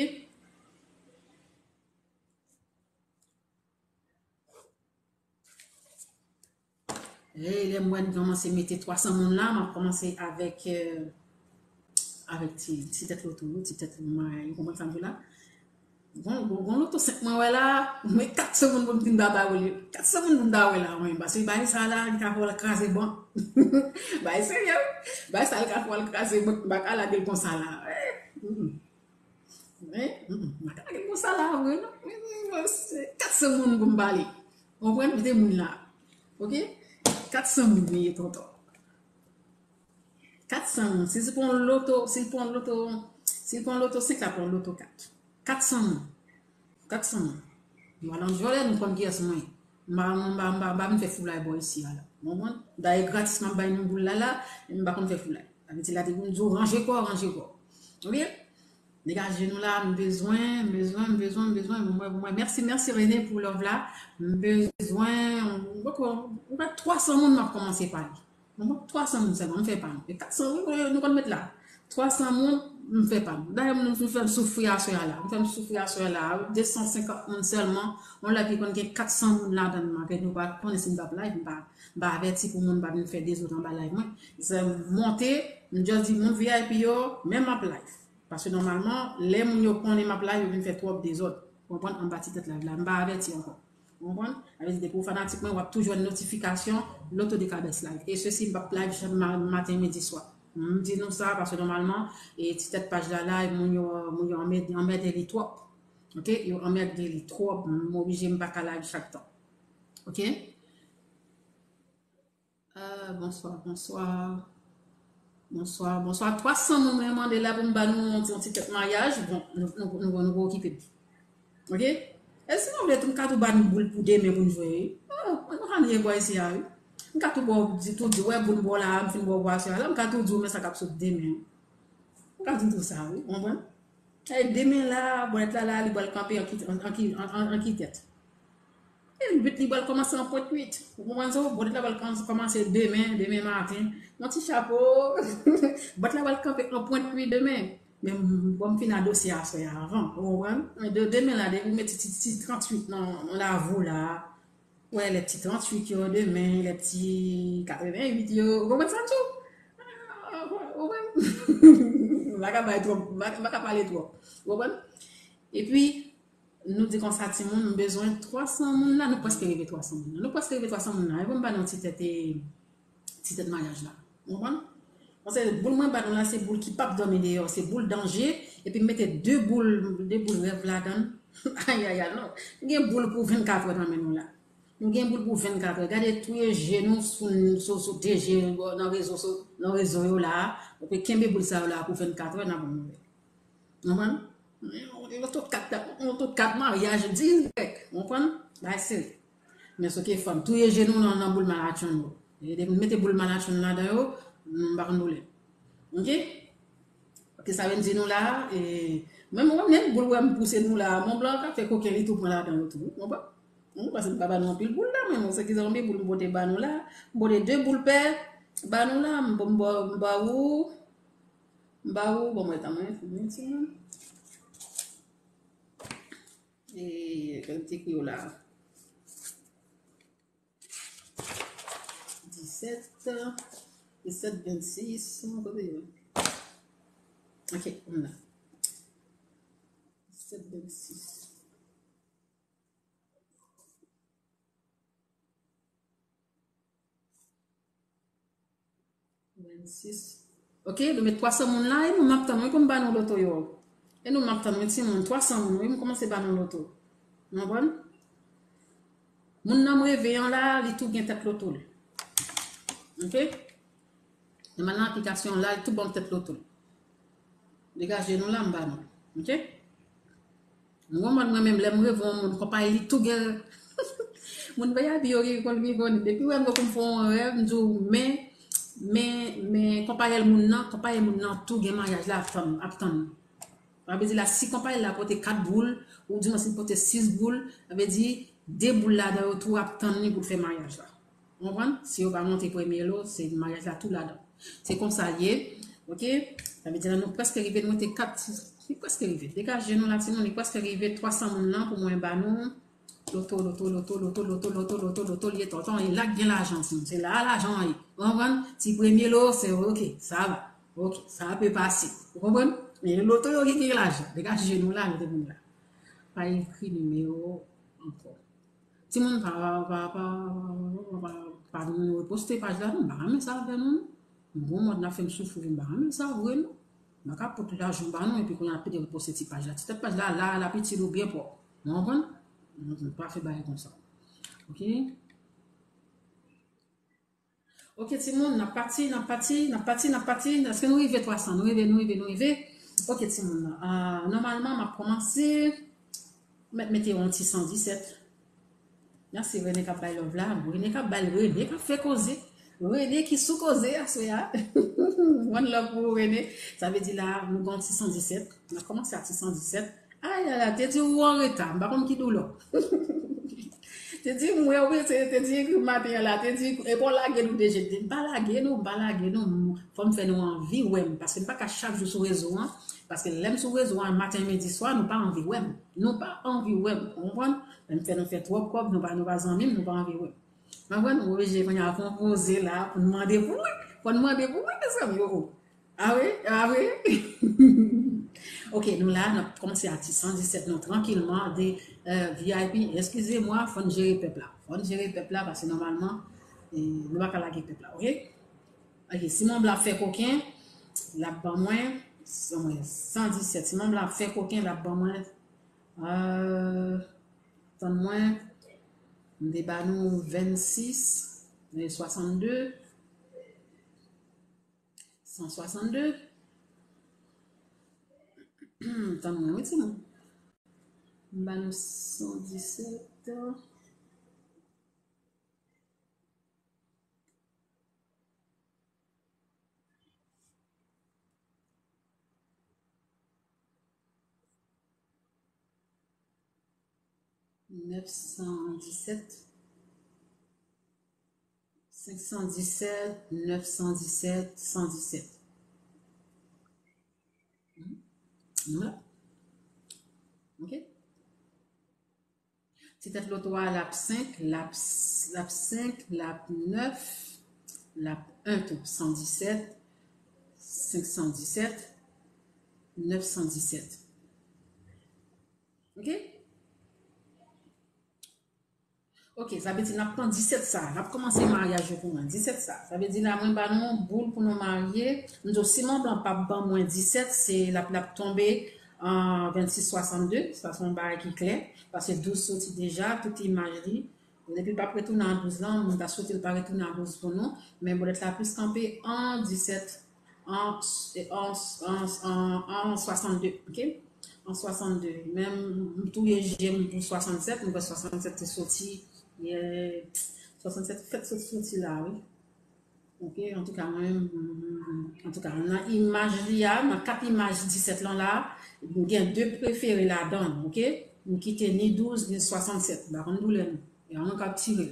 E lè m wè n kòmanse mete twasan moun la, m ap kòmanse avèk, euh, avèk ti, ti tèt loto yo, ti tèt mwen, ou konprann sa m di la? Gon, gon, gon loto senk mwen wè la, mwen katsan moun pou m fin ba ba yo li. Katsan moun pou m ta wè la, mwen, paske bagay sa la, li ka fè w al kraze bank. Bagay serye, wi. Bagay sa, li ka fè w al kraze bank, m pa ka lage l konsa la. Eh, mm, mm. Eh, mm, mm. M pa ka lage l konsa la, vre, non. Mm, mm, se katsan moun pou m pale. Ou konprann? Mete moun la. Ok? Katsan moun li ye, tonton. Katsan moun. Si se pou yon loto, si l pou yon loto, si l pou yon loto senk, la pou yon loto kat. Katsan moun. Katsan moun. Nou al an jòlè, nou konn kiyès mwen ye. M pa, m pa, m pa, m pa vin fè foulay bò isi a la. Ou konprann? Dayè gratis m ap bay nou boul la la, m pa konn fè foulay. Sa vle di la, depi m di w ranje kò, ranje kò. Ok? Degaje nou la, m bezwen, m bezwen, m bezwen, m bezwen. Mwen, mwen, mèsi, mèsi Rene pou love la. M bezwen, m poko, m poko, twasan moun m ap kòmanse pale. M poko, twasan moun sèlman, m fè pa nou. E katsan, wi, wi, nou konn met la. Twasan moun, m fè pa nou. Dayè, nou, nou fè m soufri aswè a la. Nou fè m soufri aswè a la. Desansenkant moun sèlman. Yon live ki konn gen katsan moun ladan l, malgre nou pa konnen si m p ap live, m pa, m pa avèti pou moun pa vin fè dezòd anba live mwen. Se monte, m just di moun V I P yo, men m ap live. Paske nòmalman, lè moun yo konnen m ap live, yo vin fè twòp dezòd. Ou konprann? Anba ti tèt live la, m pa avèti ankò. Ou konprann? Sa vle di, depi w fanatik mwen, w ap toujou jwenn notifikasyon Loto de Kabès live. E sesi, m p ap live chak ma-, maten, midi, swa. M di nou sa, paske nòmalman, e ti tèt paj la la, e moun yo, moun yo anmède, anmède li twòp. Ok? Yo anmède li twòp. M oblije, m pa ka live chak tan. Ok? Ah, bonswa, bonswa. Bonswa, bonswa. Twasan moun mwen mande la pou m ba nou yon ti, yon ti tèt maryaj. Bon, nou, nou, nou, nou, nou okipe m. Ok? E si nou vle tou, m ka tou ba nou boul pou demen pou n jwe, wi. Ah, nou pa anyen bò isi a, wi. M ka tou ba w, di, tou di, wè boul m ba w la, m fin ba w bwasyon a la, m ka tou di w men sa k ap sot demen. M ka tou di w sa, wi. Ou konprann? E demen la, bòlèt la la, li pral kanpe an ki, an, an ki, an, an, an ki tèt. E uit li pral kòmanse an pwent uit. Ou konprann sa? Bòlèt la pral kòmanse, kòmanse demen, demen maten. Yon ti chapo. Bòlèt la pral kanpe an pwent uit demen. Men m, bon, m fin a dosye aswè a avan. Ou konprann? Men de, demen la, depi w mete ti, ti, ti tranntuit nan, nan lavi w la, wè, lè ti tranntuit yo demen, lè ti katrevenuit yo, ou konprann sa m di w? Ou konprann? M pa ka bay twòp, m pa, m pa ka pale twòp. Ou konprann? Epi, nou di konsa, timoun, m bezwen twasan moun la, nou prèske rive twasan moun la. Nou prèske rive twasan moun la. E pou m ba nou ti tèt, e, ti tèt maryaj la. Ou konprann? Paske boul mwen ba nou la, se boul ki p ap dòmi deyò, se boul danje, epi m mete de boul, de boul rèv ladan l. Ayayay, non. M gen boul pou vennkatrè nan men nou la. Nou gen boul pou vennkatrè. Gade, touye je nou sou, sou, sou de je nan rezo, sou, nan rezo yo la. Ou pe kenbe boul sa yo la pou vennkatrè, n a bon nouvèl. Ou konprann? Yon loto kat, yon loto kat maryaj dirèk. Ou konprann? Bagay serye. Men soke fò n touye je nou nan, nan boul malatchonn yo. E depi n mete boul malatchonn ladan yo, m pa konn boule. Ok? Ki sa vle di nou la, e, menm, menm boul wè m pouse nou la, Mont Blanc ka fè koken li tou pran ladan yo tou, ou konprann? Wi, paske m pa ba nou anpil boul la, men se ki zanmi boul m pote ba nou la, m pote de boul pè ba nou la, m, m, m, m ba ou, m ba ou, bon, mwen, tanmen, mwen, timoun. E, kèl m te ekri yo la. Disèt, disèt vennsis, kote yo? Ok, m la. Disèt vennsis. Vennsis. Ok, nou met twasan moun la, e nou m ap tann, wi, pou m ba nou loto yo. E nou m ap tann, wi, timoun, twasan moun, wi, m kòmanse ba nou loto. Ou konprann? Moun nan m reve an la, li tou gen tèt loto l. Ok? Li nan aplikasyon la, li tou ban m tèt loto l. Degaje nou la, m ba nou. Ok? Ou konprann, mwen menm, lè m reve yon moun konpayi, li tou gen, Moun V I P yo ki konn ki konn. Depi w wè m gen pou m fè yon rèv, m di w, men, men, men, konpayèl moun nan, konpayèl moun nan tou gen maryaj la ap tann, ap tann. Sa vle di la, si konpayèl la pote kat boul, oubyen si l pote sis boul, sa vle di, de boul ladan yo tou ap tann li pou l fè maryaj la. Ou konprann? Si yo pa monte premye lo, se maryaj la tou ladan. Se konsa l ye. Oke? Sa vle di la, nou prèske rive, nou te kat, li prèske rive. Degaje nou la, timoun, li prèske rive twa san moun nan pou mwen ba nou. Loto, loto, loto, loto, loto, loto, loto, loto, li ye tonton, e la k gen lajan, timoun. Se la lajan an ye. Ou konprann? Ti premye lo, se oke, sa va. Oke, sa pe pase. Ou konprann? Men loto yo ki gen lajan. Degaje nou la, nou te vin la. Pa ekri nimewo ankò. Timoun, pa, pa, pa, pa, pa, pa vin reposte paj la, non, m pa renmen sa avè nou, non. M gon mòd n ap fè m soufri, m pa renmen sa vre, non. M pa ka pot lajan ba nou, epi kounye a ap pede reposte ti paj la. Ti tèt paj la, la, l ap itil ou byen pwòp. Ou konprann? Nou, nou pa fè bagay konsa. Oke? Oke, timoun, n ap pati, n ap pati, n ap pati, n ap pati. Èske nou rive twa san? Nou rive, nou rive, nou rive. Oke, timoun. Ah, nòmalman, m ap kòmanse. Mèt mete yon ti san disèt. Mèsi Rene k ap bay love la. Rene k ap bay, Rene k ap fè koze. Rene ki sou koze aswè a. One love pou ou, Rene. Sa vle di la, nou gen yon ti san disèt. N ap kòmanse a ti san disèt. Ay, ay, ay, te di ou an reta. M pa konn ki doulè. Te di m wè ou rete, te di ekri maten an la, te di, e pa w lage nou deja. M pa lage nou, m pa lage nou. Fò m fè nou anvi wè m. Paske m pa ka chak jou sou rezo an. Paske lè m sou rezo an, maten, midi, swa, nou pa anvi wè m. Nou pa anvi wè m, ou konprann? Lè m fè nou fè twòp kòb, nou pa, nou pa zanmi m, nou pa anvi wè m. Ou konprann? Ou oblije kounye a fè yon poze la pou n mande pou mwen. Fò n mande pou mwen, mezanmi, oh, oh. Ah wi, ah wi. Oke, nou la, n ap kòmanse a ti san disèt, non, trankilman, de, euh, V I P, eskize mwa, fò n jere pèp la. Fò n jere pèp la, paske nòmalman, eh, nou pa ka lage pèp la, oke? Oke, Simon Blan ap fè koken, l ap ban mwen, ban mwen san disèt. Simon Blan ap fè koken, l ap ban mwen, euh, tann mwen, m te ba nou vennsis, eh, swasannde, san swasannde. Tann mwen, wi, timoun. M ba nou san disèt. Nèf san disèt, senk san disèt, nèf san disèt, san disèt. Hmm. Nou la. Oke. Ti tèt loto a, l ap senk, l ap, l ap senk, l ap nèf, l ap en tou, san disèt, senk san disèt, nèf san disèt. Oke? Oke, sa vle di n ap pran disèt sa. N ap kòmanse maryaj yo pou mwen. Disèt sa. Sa vle di la, mwen ba nou yon boul pou nou marye. M di w, si Mont Blanc p ap ban mwen disèt, se l ap, l ap tonbe an vennsis swasannde. Sa se yon bagay ki klè. Paske douz soti deja, tout imaj li. Depi l p ap retounen an douz lan, mwen ta swete l pa retounen an douz pou nou. Men bòlèt la plis kanpe an disèt. An, an, an, an, an swasannde, oke? An swasannde. Men m touye je m pou swasannsèt, m kwè swasannsèt te soti, eh, swasannsèt fèt sot soti la, wi. Oke, antouka, mwen, antouka, nan imaj li a, nan kat imaj disèt lan la, m gen de prefere ladan, oke? M kite ni douz, ni swasannsèt. M pa konn doulè nou. E ann ka tire.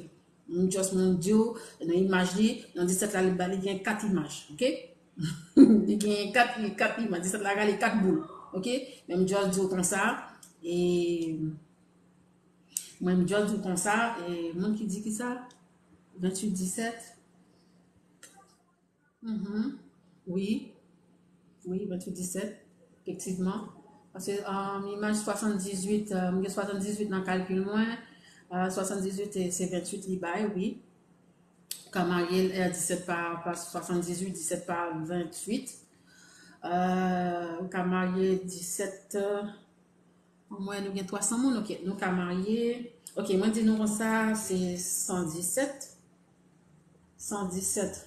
M just mwen di w, nan imaj li, nan disèt la, li ba, li gen kat imaj, oke? Li gen kat, kat imaj, disèt la rale kat boul, oke? Men m just di w konsa, e mwen m just di w konsa, e moun ki di ki sa? Venntuit disèt. Mhm. Wi. Wi, venntuit disèt, efektivman. Paske, um, imaj swasanndizuit, um, m gen swasanndizuit nan kalkil mwen. Uh, swasanndizuit, e, se venntuit li bay, wi. Ou ka marye, e, disèt pa, pa swasanndizuit, disèt pa venntuit. Uh, ou ka marye disèt, uh, Mwen, nou gen twa san moun, oke. Nou ka marye. Oke, mwen di nou konsa, se san disèt. San disèt.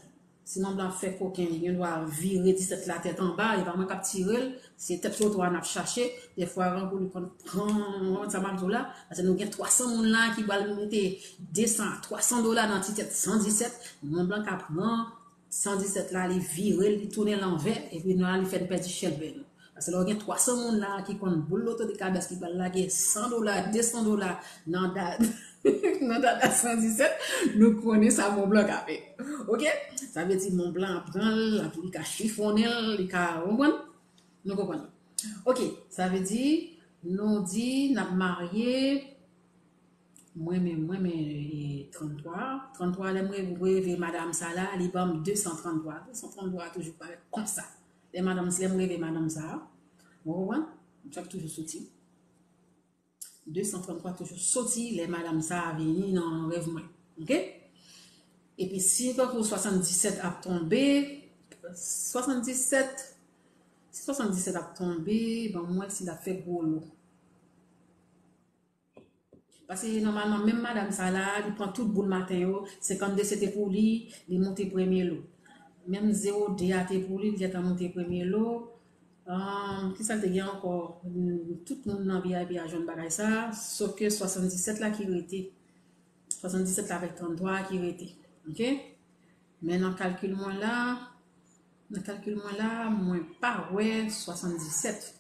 Si Mont Blanc ap fè koken, li gen dwa vire disèt la tèt anba, e pa mwen k ap tire l, se tèt loto a n ap chache. Dèfwa, rankou li konn pran, w konprann sa m ap di w la? Paske nou gen twa san moun la ki pral mete de san a twa san dola nan ti tèt san disèt, Mont Blanc ka pran san disèt la, li vire l, li tounen l anvè, epi nou la, li fè n pèdi chèlbè nou. Paske lè w gen twa san moun la ki konn boul loto de kabès ki pral lage san dola, de san dola nan dat, nan data san disèt, nou konnen sa Mont Blanc ka fè. Oke? Sa vle di Mont Blanc ap pran l, ap, li ka chifonnen l, li ka, w konprann? Nou konprann. Oke, sa vle di, nou di n ap marye, mwen menm, mwen menm, e, tranntwa. Tranntwa, lè m reve madanm sa la, li ban m de san tranntwa. De san tranntwa toujou parèt konsa. Lè madanm, lè m reve madanm sa, w konprann? Sa k toujou soti. De san tranntwa toujou soti lè madanm sa a vini nan rèv mwen. Oke? Epi si tankou swasanndisèt ap tonbe, swasanndisèt, si swasanndisèt ap tonbe, ban m wè si l ap fè gwo lo. Paske nòmalman, menm madanm sa la, li pran tout boul maten yo, senkannde se te pou li, li monte premye lo. Menm zewo de a te pou li, li gentan monte premye lo. Ahn, kisa l te gen ankò? Hmm, tout moun nan V I P a jwenn bagay sa, sof ke swasanndisèt la ki rete. Swasanndisèt la avèk tranntwa a ki rete. Oke? Men nan kalkil mwen la, nan kalkil mwen la, mwen pa wè swasanndisèt.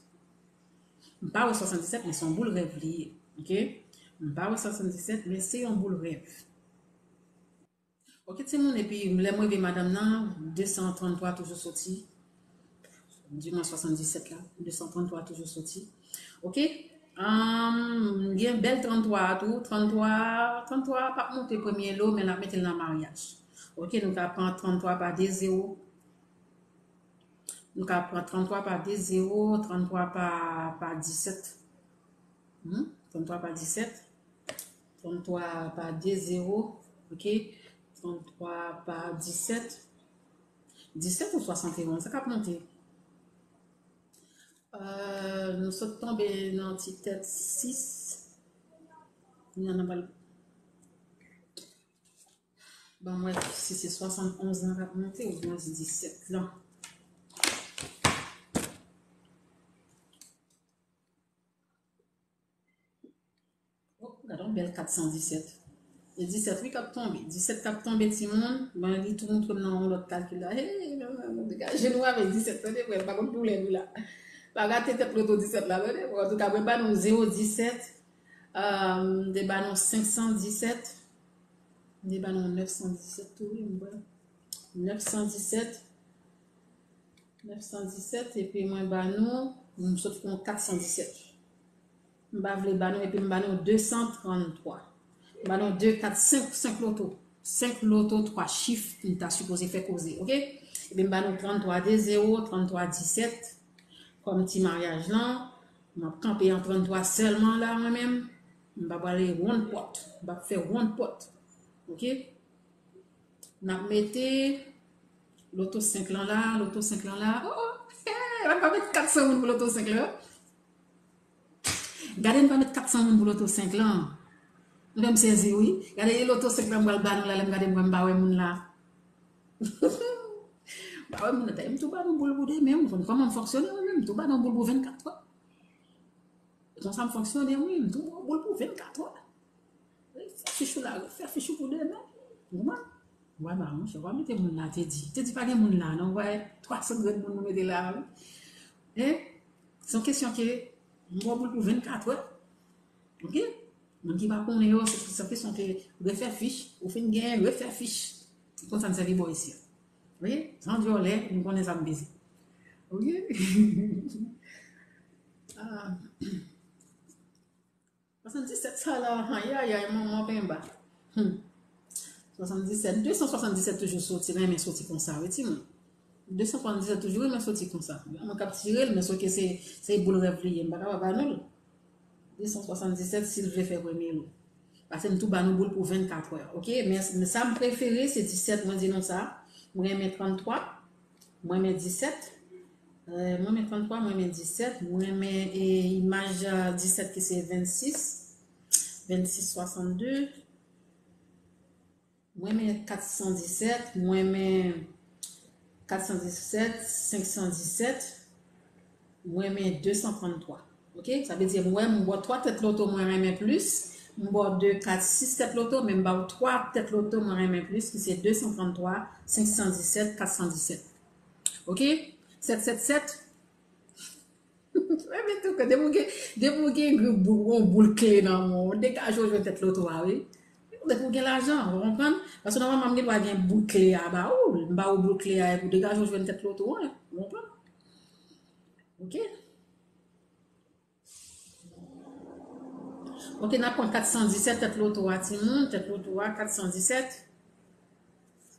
M pa wè swasanndisèt, men se yon boul rèv li ye. Oke? M pa wè swasanndisèt, men se yon boul rèv. Oke, timoun, epi lè m reve madanm nan, de san tranntwa toujou soti. Di mwen swasanndisèt la, de san tranntwa toujou soti. Oke? Ahn, m gen bèl tranntwa a tou. Tranntwa, tranntwa p ap monte premye lo, men l ap mete l nan maryaj. Oke, nou ka pran tranntwa pa de zewo. Nou ka pran tranntwa pa de zewo, tranntwa pa, pa disèt. Hmm? Tranntwa pa disèt. Tranntwa pa de zewo. Oke? Tranntwa pa disèt. Disèt ou swasanteyon, sa k ap monte? Euh, nou sot tonbe nan ti tèt sis. Kounye a n ap al, ban m wè si se swasannonz lan k ap monte oubyen se disèt lan. Oh, gade yon bèl kat san disèt. E disèt wi k ap tonbe. Disèt k ap tonbe, timoun. Bon, li tou montre m nan yon lòt kalkil la. Hey, non, non, non, degaje nou avèk disèt, tande, frè, m pa konn koulè nou la. Pa gate tèt loto disèt la, tande. Bon, antouka, mwen ba nou zewo disèt. Euh, m te ba nou senk san disèt. M te ba nou nèf san disèt tou, wi, m kwè. Nèf san disèt. Nèf san disèt, epi mwen ba nou, m sot fè yon kat san disèt. M pa vle ba nou, epi m ba nou de san tranntwa. M ba nou de, kat, senk, senk loto. Senk loto, twa chif, m ta sipoze fè koze, oke? Epi m ba nou tranntwa de zewo, tranntwa disèt, kòm ti maryaj lan. M ap kanpe an tranntwa sèlman la, mwen menm. M pa prale wonn pòt. M p ap fè wonn pòt. Oke? N ap mete loto senk lan la, loto senk lan la. Oh, oh, hey, n ap met kat san moun pou loto senk lan. Gade, n pa met kat san moun pou loto senk lan. Nou fè m sezi, wi. Gade, e loto senk lan m pral ba nou la, lè m gade m wè m pa wè moun la. M pa wè moun la, m tou ba nou boul pou demen, m konn kòman m fonksyone, mwen menm, m tou ba nou boul pou vennkat è. Konsa m fonksyone, wi, m tou ba w boul pou vennkat è. Refè fich ou la, refè fich ou pou demen. Ou konprann? Wè, ba, monchè, w pa mete moun la, te di. Te di pa gen moun la, non, wè, twa san grenn moun nou mete la, wi. E, se yon kesyon ke m ba w boul pou vennkat è. Oke? Moun ki pa konnen yo, se, se kesyon ke refè fich, ou fin genyen, refè fich. Konsa n sèvi bò isi a. Oke? Jan dyòlè, nou konnen sa m peze. Oke? Ah. Swasanndisèt sa la, ayayay, manman penba. Hmm. Swasanndisèt, de san swasanndisèt toujou soti, renmen soti konsa, wi, timoun. De san swasanndisèt toujou renmen soti konsa. Mwen k ap tire l, men soke se, se boul rèv li ye, m pa kapab ba nou l. De san swasanndisèt, si l vle fè premye lo. Paske m tou ba nou boul pou vennkat è. Oke? Men, men sa m prefere, se disèt, mwen di nou sa. Mwen renmen tranntwa. Mwen renmen disèt. Euh, mwen renmen tranntwa, mwen renmen disèt. Mwen renmen, e, imaj, euh, disèt ki se vennsis. Vennsis swasannde. Mwen renmen kat san disèt. Mwen renmen kat san disèt, senk san disèt, mwen renmen de san tranntwa. Ok? Sa vle di, mwen, m bò twa tèt loto mwen renmen plis, m bò de, kat, sis tèt loto, men m ba w twa tèt loto mwen renmen plis, ki se de san tranntwa, senk san disèt, kat san disèt. Ok? Sèt sèt sèt. Mwen menm tou, depi w gen, depi w gen gri boul, yon boul kle nan men w, degaje w jwenn tèt loto a, wi. Depi w gen lajan, ou konprann? Paske nòmalman, m gen dwa gen boul kle a ba ou, m ba ou boul kle a, epi w degaje w jwenn tèt loto a, ou konprann? Ok? Ok, n ap pran kat san disèt, tèt loto a, timoun, tèt loto a, kat san disèt.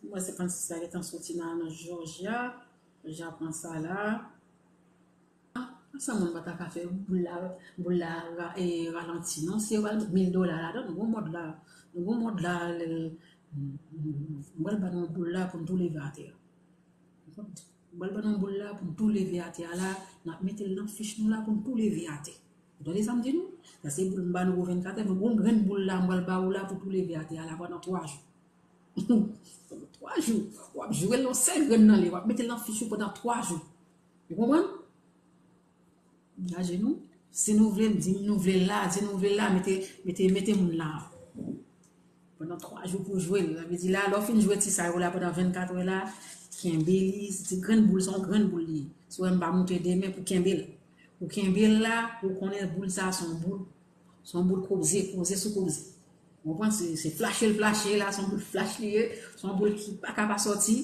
Mwen, se konn si sa gentan soti nan, nan Georgia. Georgia pran sa la. Ah, sa moun pa ta ka fè boul la, boul la ra-, e, ralanti, non? Si yo ba l mil dola ladan, nou gon mòd la, nou gon mòd la, lè, m pral ba nou boul la pou n tou leve atè. M pral ba nou boul la pou n tou leve atè a la, n ap mete l nan fich nou la pou n tou leve atè. Ou tande sa m di nou? Sa se boul m ba nou pou vennkat è, nou gon grenn boul la m pral ba ou la pou tou leve atè a la pandan twa jou. Pandan twa jou. W ap jwe l yon sèl grenn nan li, w ap mete l nan fich ou pandan twa jou. Ou konprann? Degaje nou. Si nou vle, di m nou vle l la, di nou vle l la, mete, mete, mete moun la. Pandan twa jou pou jwe l. Sa vle di la, lè w fin jwe ti sa yo la pandan vennkat è la, kenbe li, se ti grenn boul, se yon grenn boul li ye. Si w wè m pa moute de men pou kenbe l. Ou kenbe l la, ou konnen boul sa se yon boul, se yon boul koze, koze sou koze. Ou konprann? Se, se flache l flache la, se yon boul flash li ye, se yon boul ki pa ka pa sòti.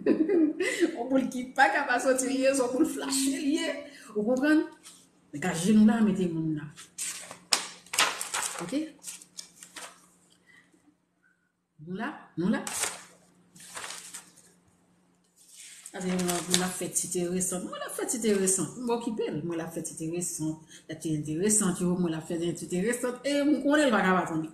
Yon boul ki pa ka pa sòti li ye, se yon boul flache li ye. Ou konprann? Degaje nou la, mete moun la. Ok? Nou la? Nou la? Gade, mwen, mwen ap fè ti enteresan. Mwen ap fè ti enteresan. Mwen okipe l. Mwen ap fè ti enteresan. Lè ti enteresan, yo, mwen ap fè ti enteresan. E mwen konnen l pa ka pa tonbe.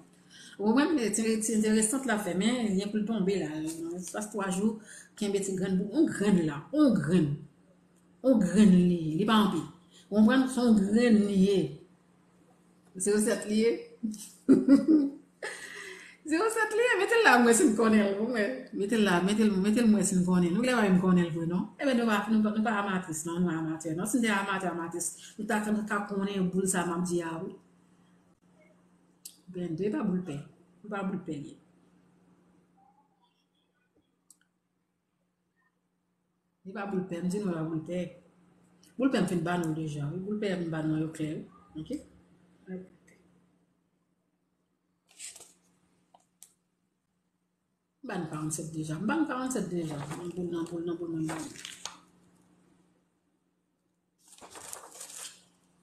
Ou konprann? Ti, ti enteresan l ap fè, men gen pou l tonbe la. Nan espas twa jou, kenbe ti grenn boul. On grenn la. On grenn. On grenn li ye. Li pa anpil. Ou konprann? Se on grenn li ye. Se resèt li ye. Se resèt li ye. Mete l la, mwen si n konnen l pou mwen. Mete l la, mete l, mete l mwen si n konnen l. Nou genlè pa menm konnen l vre, non? Ebyen, nou pa, nou pa, nou pa amatris, non? Nou pa amatè, non? Si n te amatè, amatris, nou ta, nou ta konnen boul sa m ap di a, wi. Gen de pa boul pè. Nou pa boul pè li ye. Li pa boul pè, m di nou la boul pè. Boul pè m fin ba nou deja, wi. Boul pè m ba nou yo klè, wi. Ok? M ba nou karannsèt deja. M ba nou karannsèt deja. Nan boul, nan boul, nan boul, nan boul.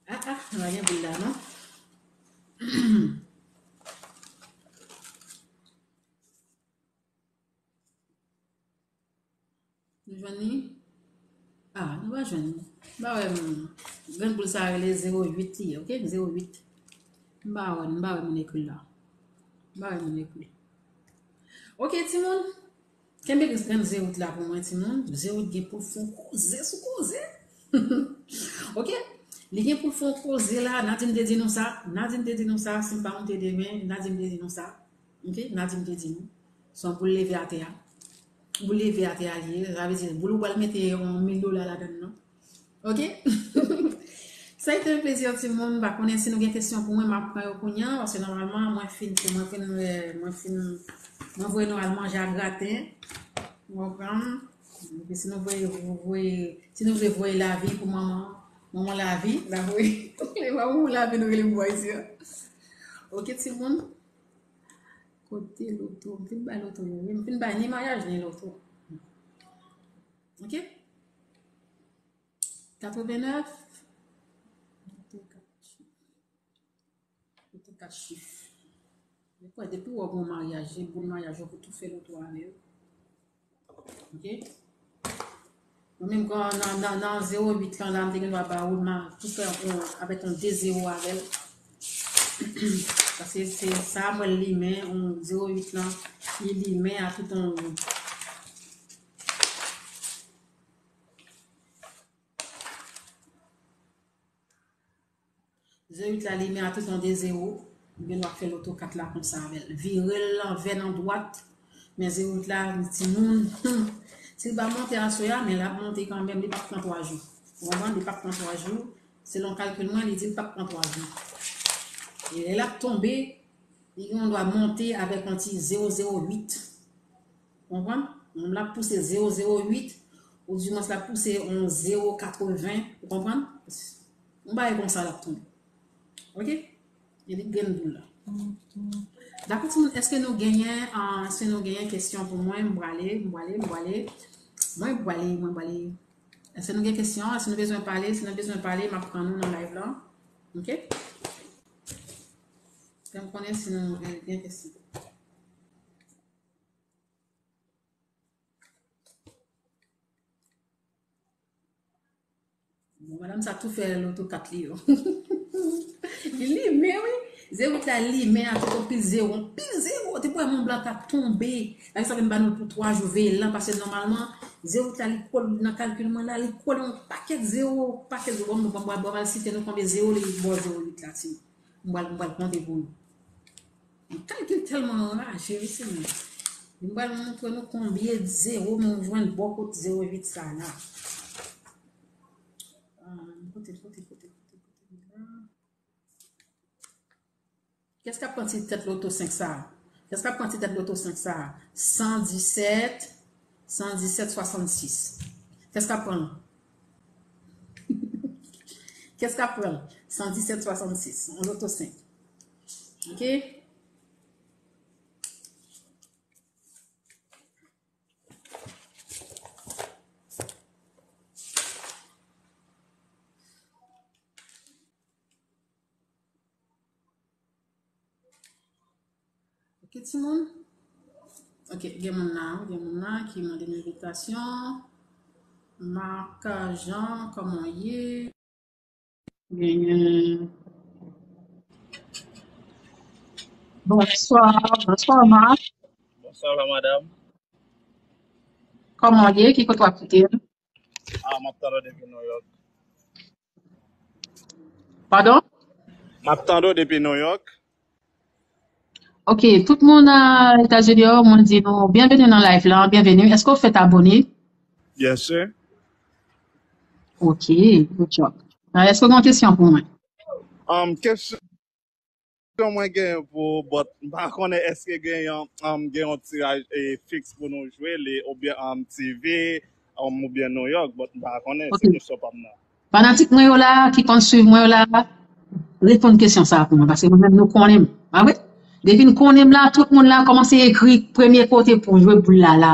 Ah, ah, nou pa gen boul la, non? Nou jwenn li? Ah, nou pa jwenn li. M pa wè, m, grenn boul sa rele zewo uit li ye, ok? Zewo uit. M pa wè, m pa wè moun ekri l la. M pa wè moun ekri l. Ok, timoun. Kenbe grenn zewo uit la pou mwen, timoun. Zewo uit gen pou l fè yon koze sou koze. Ok? Li gen pou l fè yon koze la. Nadine te di nou sa. Nadine te di nou sa. Si m pa moute de men, Nadine te di nou sa. Ok? Nadine te di nou. Se yon boul leve atè a. Boul leve atè a li ye. Sa vle di, boul ou pral mete yon mil dola ladan l, non? Ok? Sa a été un plaisir, timoun. M pa konnen si nou gen kesyon pou mwen, m ap pran yo kounye a, paske nòmalman, mwen fin, mwen fin, euh, mwen fin, mwen voye nou al manje a graten. Ou konprann? Epi si nou voye, voye, si nou vle voye lavi pou manman, manman lavi, la voye, manman lavi nou rele m bò isi a. Ok, timoun? Kote loto? M fin bay loto yo, wi. M fin bay ni maryaj, ni loto. Ok? Katrevenèf. Loto kat chif. Loto kat chif. Ou kwè depi w ap gen maryaj, gen bon maryaj, ou pou tou fè loto avè yo. Ok? Mwen menm, kan nan, nan, nan zewo uit lan la, m te gen dwa ba ou, ma, tou fè yon, avèk yon de zewo avè l. Paske se sa, mwen limen, yon zewo uit lan, li limen a tout yon. Zewo uit la, li men a tout yon de zewo. Ou gen dwa fè loto kat la konsa avè l. Vire l lanvè nan dwat. Men zewo uit la, timoun, hmm, Si l pa monte aswè a, men l ap monte kanmenm, li p ap pran twa jou. Ou konprann? Li p ap pran twa jou. Selon kalkil mwen, li di l p ap pran twa jou. E lè l ap tonbe, li gen dwa monte avèk yon ti zewo zewo uit. Ou konprann? Yon l ap pouse zewo zewo uit, ou dimwens l ap pouse yon zewo katreven. Ou konprann? Yon bagay konsa l ap tonbe. Ok? E li grenn boul la. Dakò, timoun, èske nou genyen, ah, èske nou genyen kesyon pou mwen? M prale, m prale, m prale. Mwen prale, mwen prale. Èske nou gen kesyon? Èske nou bezwen pale? Si nou bezwen pale, m ap pran nou nan live la. Ok? Fè m konnen si nou, eh, gen kesyon. Bon, madanm sa tou fè loto kat li yo. Li limen, wi. Zewo uit la limen a tout anpil zewo. Anpil zewo. Te pou wè Mont Blanc ta tonbe. Lè sa vin ba nou pou twa jou veye lan, paske nòmalman, zewo uit la, li kole nan kalkil mwen la, li kole yon pakèt zewo, pakèt zewo. Bon, bon, bon, bon, al site nou konbyen zewo li bò zewo uit la, timoun. M pral, m pral konte pou nou. Yon kalkil tèlman anraje, wi, se mwen. M pral montre nou konbyen zewo nou jwenn bò kot zewo uit sa la. Ah, kote, kote, kote, kote, kote, kote la? Kiyès k ap pran ti tèt loto senk sa a? Kiyès k ap pran ti tèt loto senk sa a? San disèt, san disèt swasannsis. Kiyès k ap pran l? Kiyès k ap pran l? San disèt swasannsis. Yon loto senk. Ok? Ok, timoun. Ok, gen moun la, gen moun la ki mande m envitasyon. Marc Jean, kòman w ye? Genyen. Bonswa, bonswa, Marc. Bonswa, madanm. Kòman w ye? Ki kote w ap kite m? Ah, m ap tande w depi New York. Padon? M ap tande w depi New York. Ok, tout moun a Etazini yo, mwen di nou, byenveni nan live la, byenveni. Èske w fèt abone? Yes, sir. Ok, good job. Ah, èske w gen yon kesyon pou mwen? Um, kesyon mwen gen pou, but m pa konnen èske gen yon, um, gen yon tiraj, eh, fiks pou nou jwe li, oubyen, um, T V, um, oubyen New York, but m pa konnen, se kesyon pa m nan. Fanatik mwen yo la, ki konn swiv mwen yo la, reponn kesyon sa a pou mwen, paske mwen menm nou konnen m, pa vre? Depi n konnen m la, tout moun la kòmanse ekri premye kote pou jwe boul la la.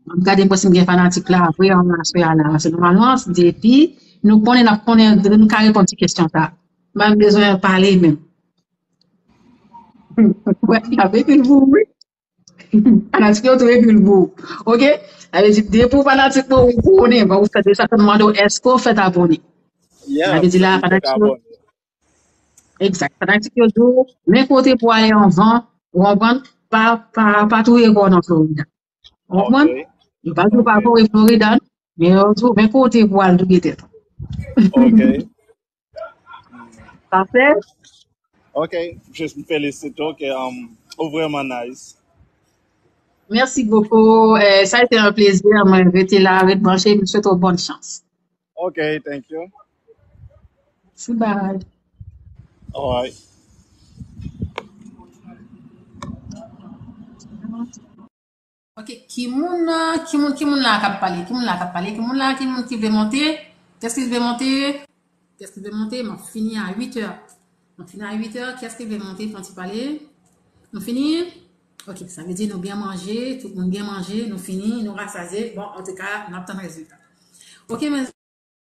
M ap gade mwen si m gen fanatik la, vre, an aswè a la, paske nòmalman, depi nou konnen, n ap konnen, nou ka reponn ti kesyon sa a. M pa bezwen pale menm. Wè, avèk yon boul, wi. Fanatik yo tou epi l bo. Ok? Sa vle di, depi w fanatik mwen, ou konnen, bon, ou fèt deja, sa mande w, èske w fèt abone? Sa vle di la, fanatik yo, egzak, fanatik yo di w, men kote pou ale anvan, ou konprann? Pa, pa, pa touye kò w nan Florida. Ou konprann? Ok. Yo pa di w pa kore Florida, non, men yo di w, men kote pou al touye tèt ou. Ok. Pase. Ok, just m felisite w, ke, um, ou vrèman nice. Merci beaucoup. Euh, ça a été un plaisir. Mwen rete la, ret branche. M swete w bonne chance. Ok, thank you. Merci, bye. Alright. Ok, ki moun, ki moun, ki moun la k ap pale? Ki moun la k ap pale? Ki moun la, ki moun ki vle monte? Kiyès ki vle monte? Kiyès ki vle monte? M ap fini a uit è. M ap fini a uit è. Kiyès ki vle monte? Fè yon ti pale. Nou fini? Ok, sa vle di nou byen manje, tout moun byen manje, nou fini, nou rasaze. Bon, antouka, n ap tann rezilta. Ok, men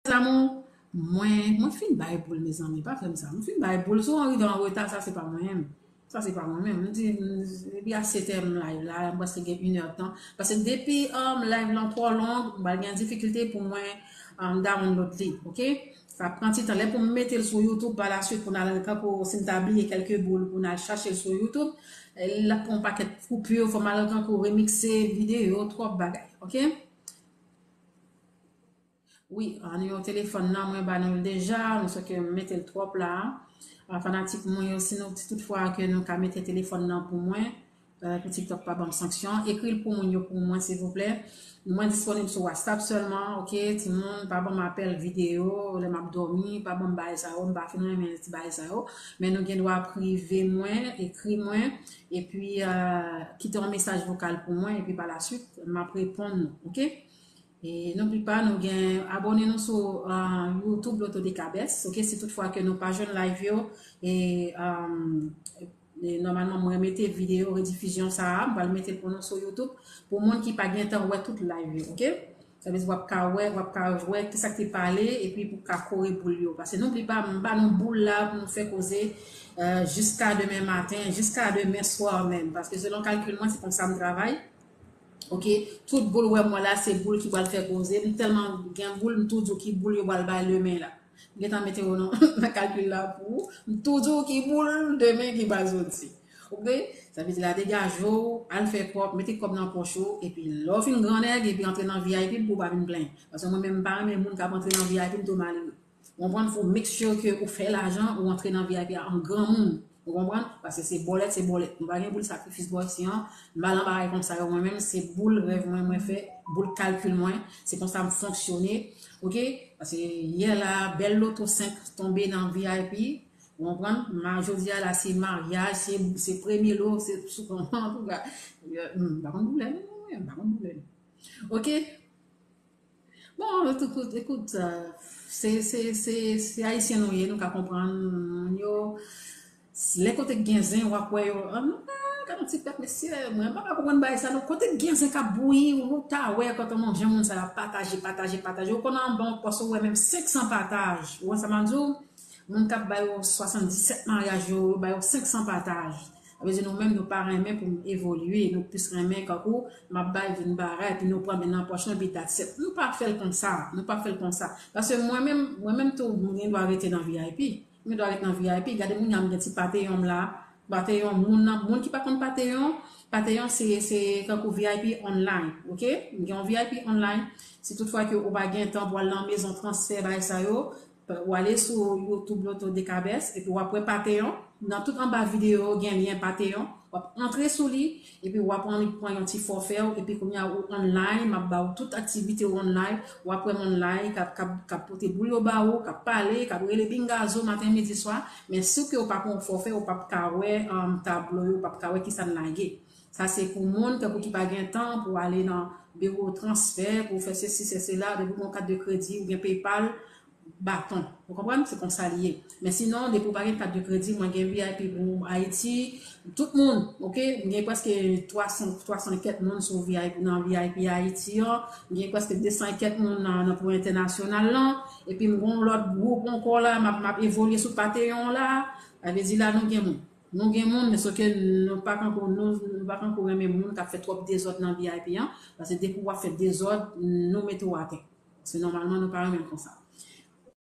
Mes amours, mwen, mwen fin bay boul, mezanmi. Pa fè m sa. Mwen fin bay boul. Si w rive an reta, sa se pa mwen menm. Sa se pa mwen menm. M di, m, depi a sèt è m live la, m prèske gen inèdtan. Paske depi, um, live lan twò long, m pral gen difikilte pou mwen, um, download li, ok? Sa pran ti tan. Lè pou m mete l sou YouTube pa la swit, pou n al, kankou si m ta bliye kèlke boul, pou n al chache l sou YouTube, l ap pran yon pakèt koupi, fò m al kankou remikse videyo, twòp bagay, ok? Wi, a, nimewo telefòn nan, mwen ba nou l deja, nou sòke m mete l twòp la. A, fanatik mwen yo, si nou, si toutfwa ke nou ka mete telefòn nan pou mwen, euh, pou TikTok pa ban m sanksyon. Ekri l pou moun yo pou mwen, silvouplè. Mwen disponib sou WhatsApp sèlman, oke? Timoun, pa ban m apèl videyo lè m ap dòmi, pa ban m bagay sa yo, m pa fin renmen ti bagay sa yo. Men nou gen dwa prive mwen, ekri mwen, epi euh, kite yon mesaj vokal pou mwen, epi pa la swit, m ap reponn nou, oke? E n'oublie pas, nou gen abòne nou sou euh, YouTube Loto de Cabès, oke? Si toutfwa ke nou pa jwenn live yo, e euh, E nòmalman, mwen mete videyo redifizyon sa a, m pral mete l pou nou sou YouTube, pou moun ki pa gen tan wè tout live yo, oke? Sa vle di w ap ka wè, w ap ka wè kisa k te pale, epi pou ka kore boul yo. Paske n'oublie pas, m ba nou boul la pou nou fè koze euh, jiska demen maten, jiska demen swa menm. Paske selon kalkil mwen, se konsa m travay. Oke, tout boul w wè m wè la, se boul ki pral fè koze. M tèlman gen boul, m tou di w ki boul yo pral bay demen la. M gentan mete yo nan, nan kalkil la pou ou. M tou di w ki boul demen ki pral soti. Oke? Sa vle di la, degaje w, al fè kòb, mete kòb nan pòch ou, epi lè w fin gran nèg, epi antre nan V I P pou w pa vin plenyen. Paske mwen menm, m pa renmen moun k ap antre nan V I P, m tou malere. Ou konprann? Fò w make sure ke ou fè lajan, ou antre nan V I P a an granmoun. Ou konprann? Paske se bòlèt, se bòlèt. Nou pa gen boul sakrifis bò isi an. M pa nan bagay konsa yo mwen menm, se boul rèv mwen, mwen fè, boul kalkil mwen. Se konsa m fonksyone. Oke? Paske yè la, bèl loto senk tonbe nan V I P. Ou konprann? Ma, jodi a la, se maryaj, se, se premye lo, se sou antouka. M pa konn boulè, non, mwen, m pa konn boulè. Oke? Bon, ekout, ekout, euh, se, se, se, se Ayisyen nou ye, nou ka konprann moun yo. Lè kote k gen zen, w ap wè yo. Ah, nou pa, gade yon ti pèp, mesye, mwen pa ka konprann bagay sa, non. Kote k gen zen k ap bouyi, ou ta wè, kote manje moun sa yo ap pataje, pataje, pataje. Ou konn anba yon pòs, ou wè menm senk san pataj. Ou wè sa m ap di w? Moun k ap ba yo swasanndisèt maryaj yo, yo ba yo senk san pataj. Sa vle di nou menm, nou pa renmen pou n evolye, nou plis renmen kankou m ap bay vin bagay, epi nou pran men nan pòch nou, epi that's it. Nou pa fè l konsa, nou pa fè l konsa. Paske mwen menm, mwen menm tou, m gen dwa rete nan V I P. M gen dwa rete nan V I P. Gade moun nan, m gen ti Patreon m la. Patreon, moun nan, moun ki pa konn Patreon, Patreon se, se kankou V I P online, oke? M gen yon V I P online. Si toutfwa ke ou pa gen tan pou al nan mezon transfè, bagay sa yo, ou ale sou YouTube Loto de Cabès, epi w ap wè Patreon. Nan tout anba videyo, gen lyen Patreon. W ap antre sou li, epi w ap annik pran yon ti fòfè w, epi kounye a ou online, m ap ba w tout aktivite w online, w ap wè m online, k ap, k ap, k ap pote boul yo ba ou, k ap pale, k ap rele bingazo maten, midi, swa. Men si w ke w pa pran yon fòfè, ou p ap ka wè um, tablo yo, ou p ap ka wè kisa n lage. Sa se pou moun tankou ki pa gen tan pou ale nan biwo transfè, pou fè sesi, fè sela, depi w gen yon kat de kredi, ou gen PayPal, baton. Ou konprann? Se konsa li ye. Men sinon, depi w pa gen kat de kredi, mwen gen V I P pou Ayiti, tout moun, oke? M gen prèske twa san, twa san kèk moun sou V I P, nan V I P Ayiti an. M gen prèske de san kèk moun nan, nan pou entènasyonal lan. Epi m gen yon lòt gwoup ankò la, m ap, m ap evolye sou Patreon la. Sa vle di la, nou gen moun. Nou gen moun, men sòf ke nou pa kankou, nou, nou pa kankou renmen moun k ap fè twòp dezòd nan V I P an. Paske depi w ap fè dezòd, nou mete w atè. Paske nòmalman, nou pa renmen l konsa.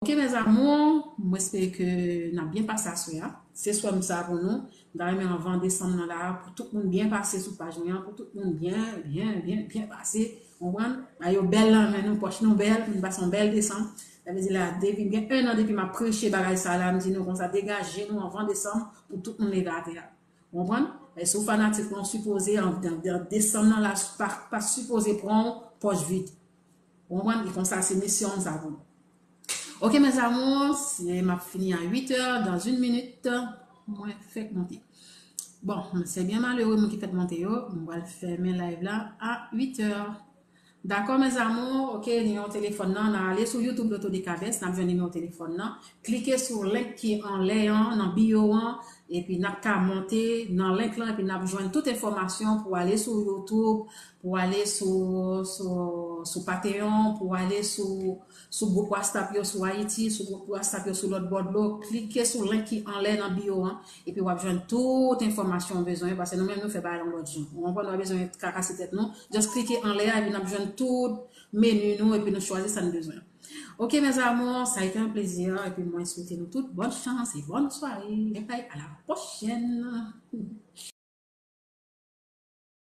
Oke, mes amours, mwen espere ke n ap byen pase aswè a. Se swè m sa pou nou. M ta renmen anvan desanm nan la, pou tout moun byen pase sou paj mwen an, pou tout moun byen, byen, byen, byen pase. Konprann? Bagay yo bèl nan men nou, pòch nou bèl, pou nou pase yon bèl desanm. Sa vle di la, depi, gen enn an depi m ap preche bagay sa la, m di nou konsa, degaje nou anvan desanm pou tout moun leve atè a. Ou konprann? E si w fanatik mwen, w sipoze, an, an, an desanm nan la, pa, pa sipoze pran w pòch vid. Ou konprann? E konsa, se misyon m sa pou nou. Oke, mes amours, m ap fini a uit è, dans une minute, mwen fèk monte. Bon, se byen malere moun ki fèk monte yo, m pral fèmen live la a uit è. Dakò, mes amours, oke, nimewo telefòn nan, n a ale sou YouTube Loto de Cabès, n ap jwenn nimewo telefòn nan. Klike sou link ki anlè an, nan bio an, epi n ap ka monte nan link lan, epi n ap jwenn tout enfòmasyon pou ale sou YouTube, pou ale sou, sou, sou Patreon, pou ale sou, sou gwoup WhatsApp yo sou Ayiti, sou gwoup WhatsApp yo sou lòt bò dlo. Klike sou link ki anlè nan bio an, epi w ap jwenn tout enfòmasyon w bezwen, paske nou menm nou fè bagay yon lòt jan. Ou konprann, nou pa bezwen trakase tèt nou. Just klike anlè a, epi n ap jwenn tout meni nou, epi nou chwazi sa n bezwen. Oke, mes amours, ça a été un plaisir, epi mwen swete nou tout bonne chance et bonne soirée. Bye bye, à la prochaine.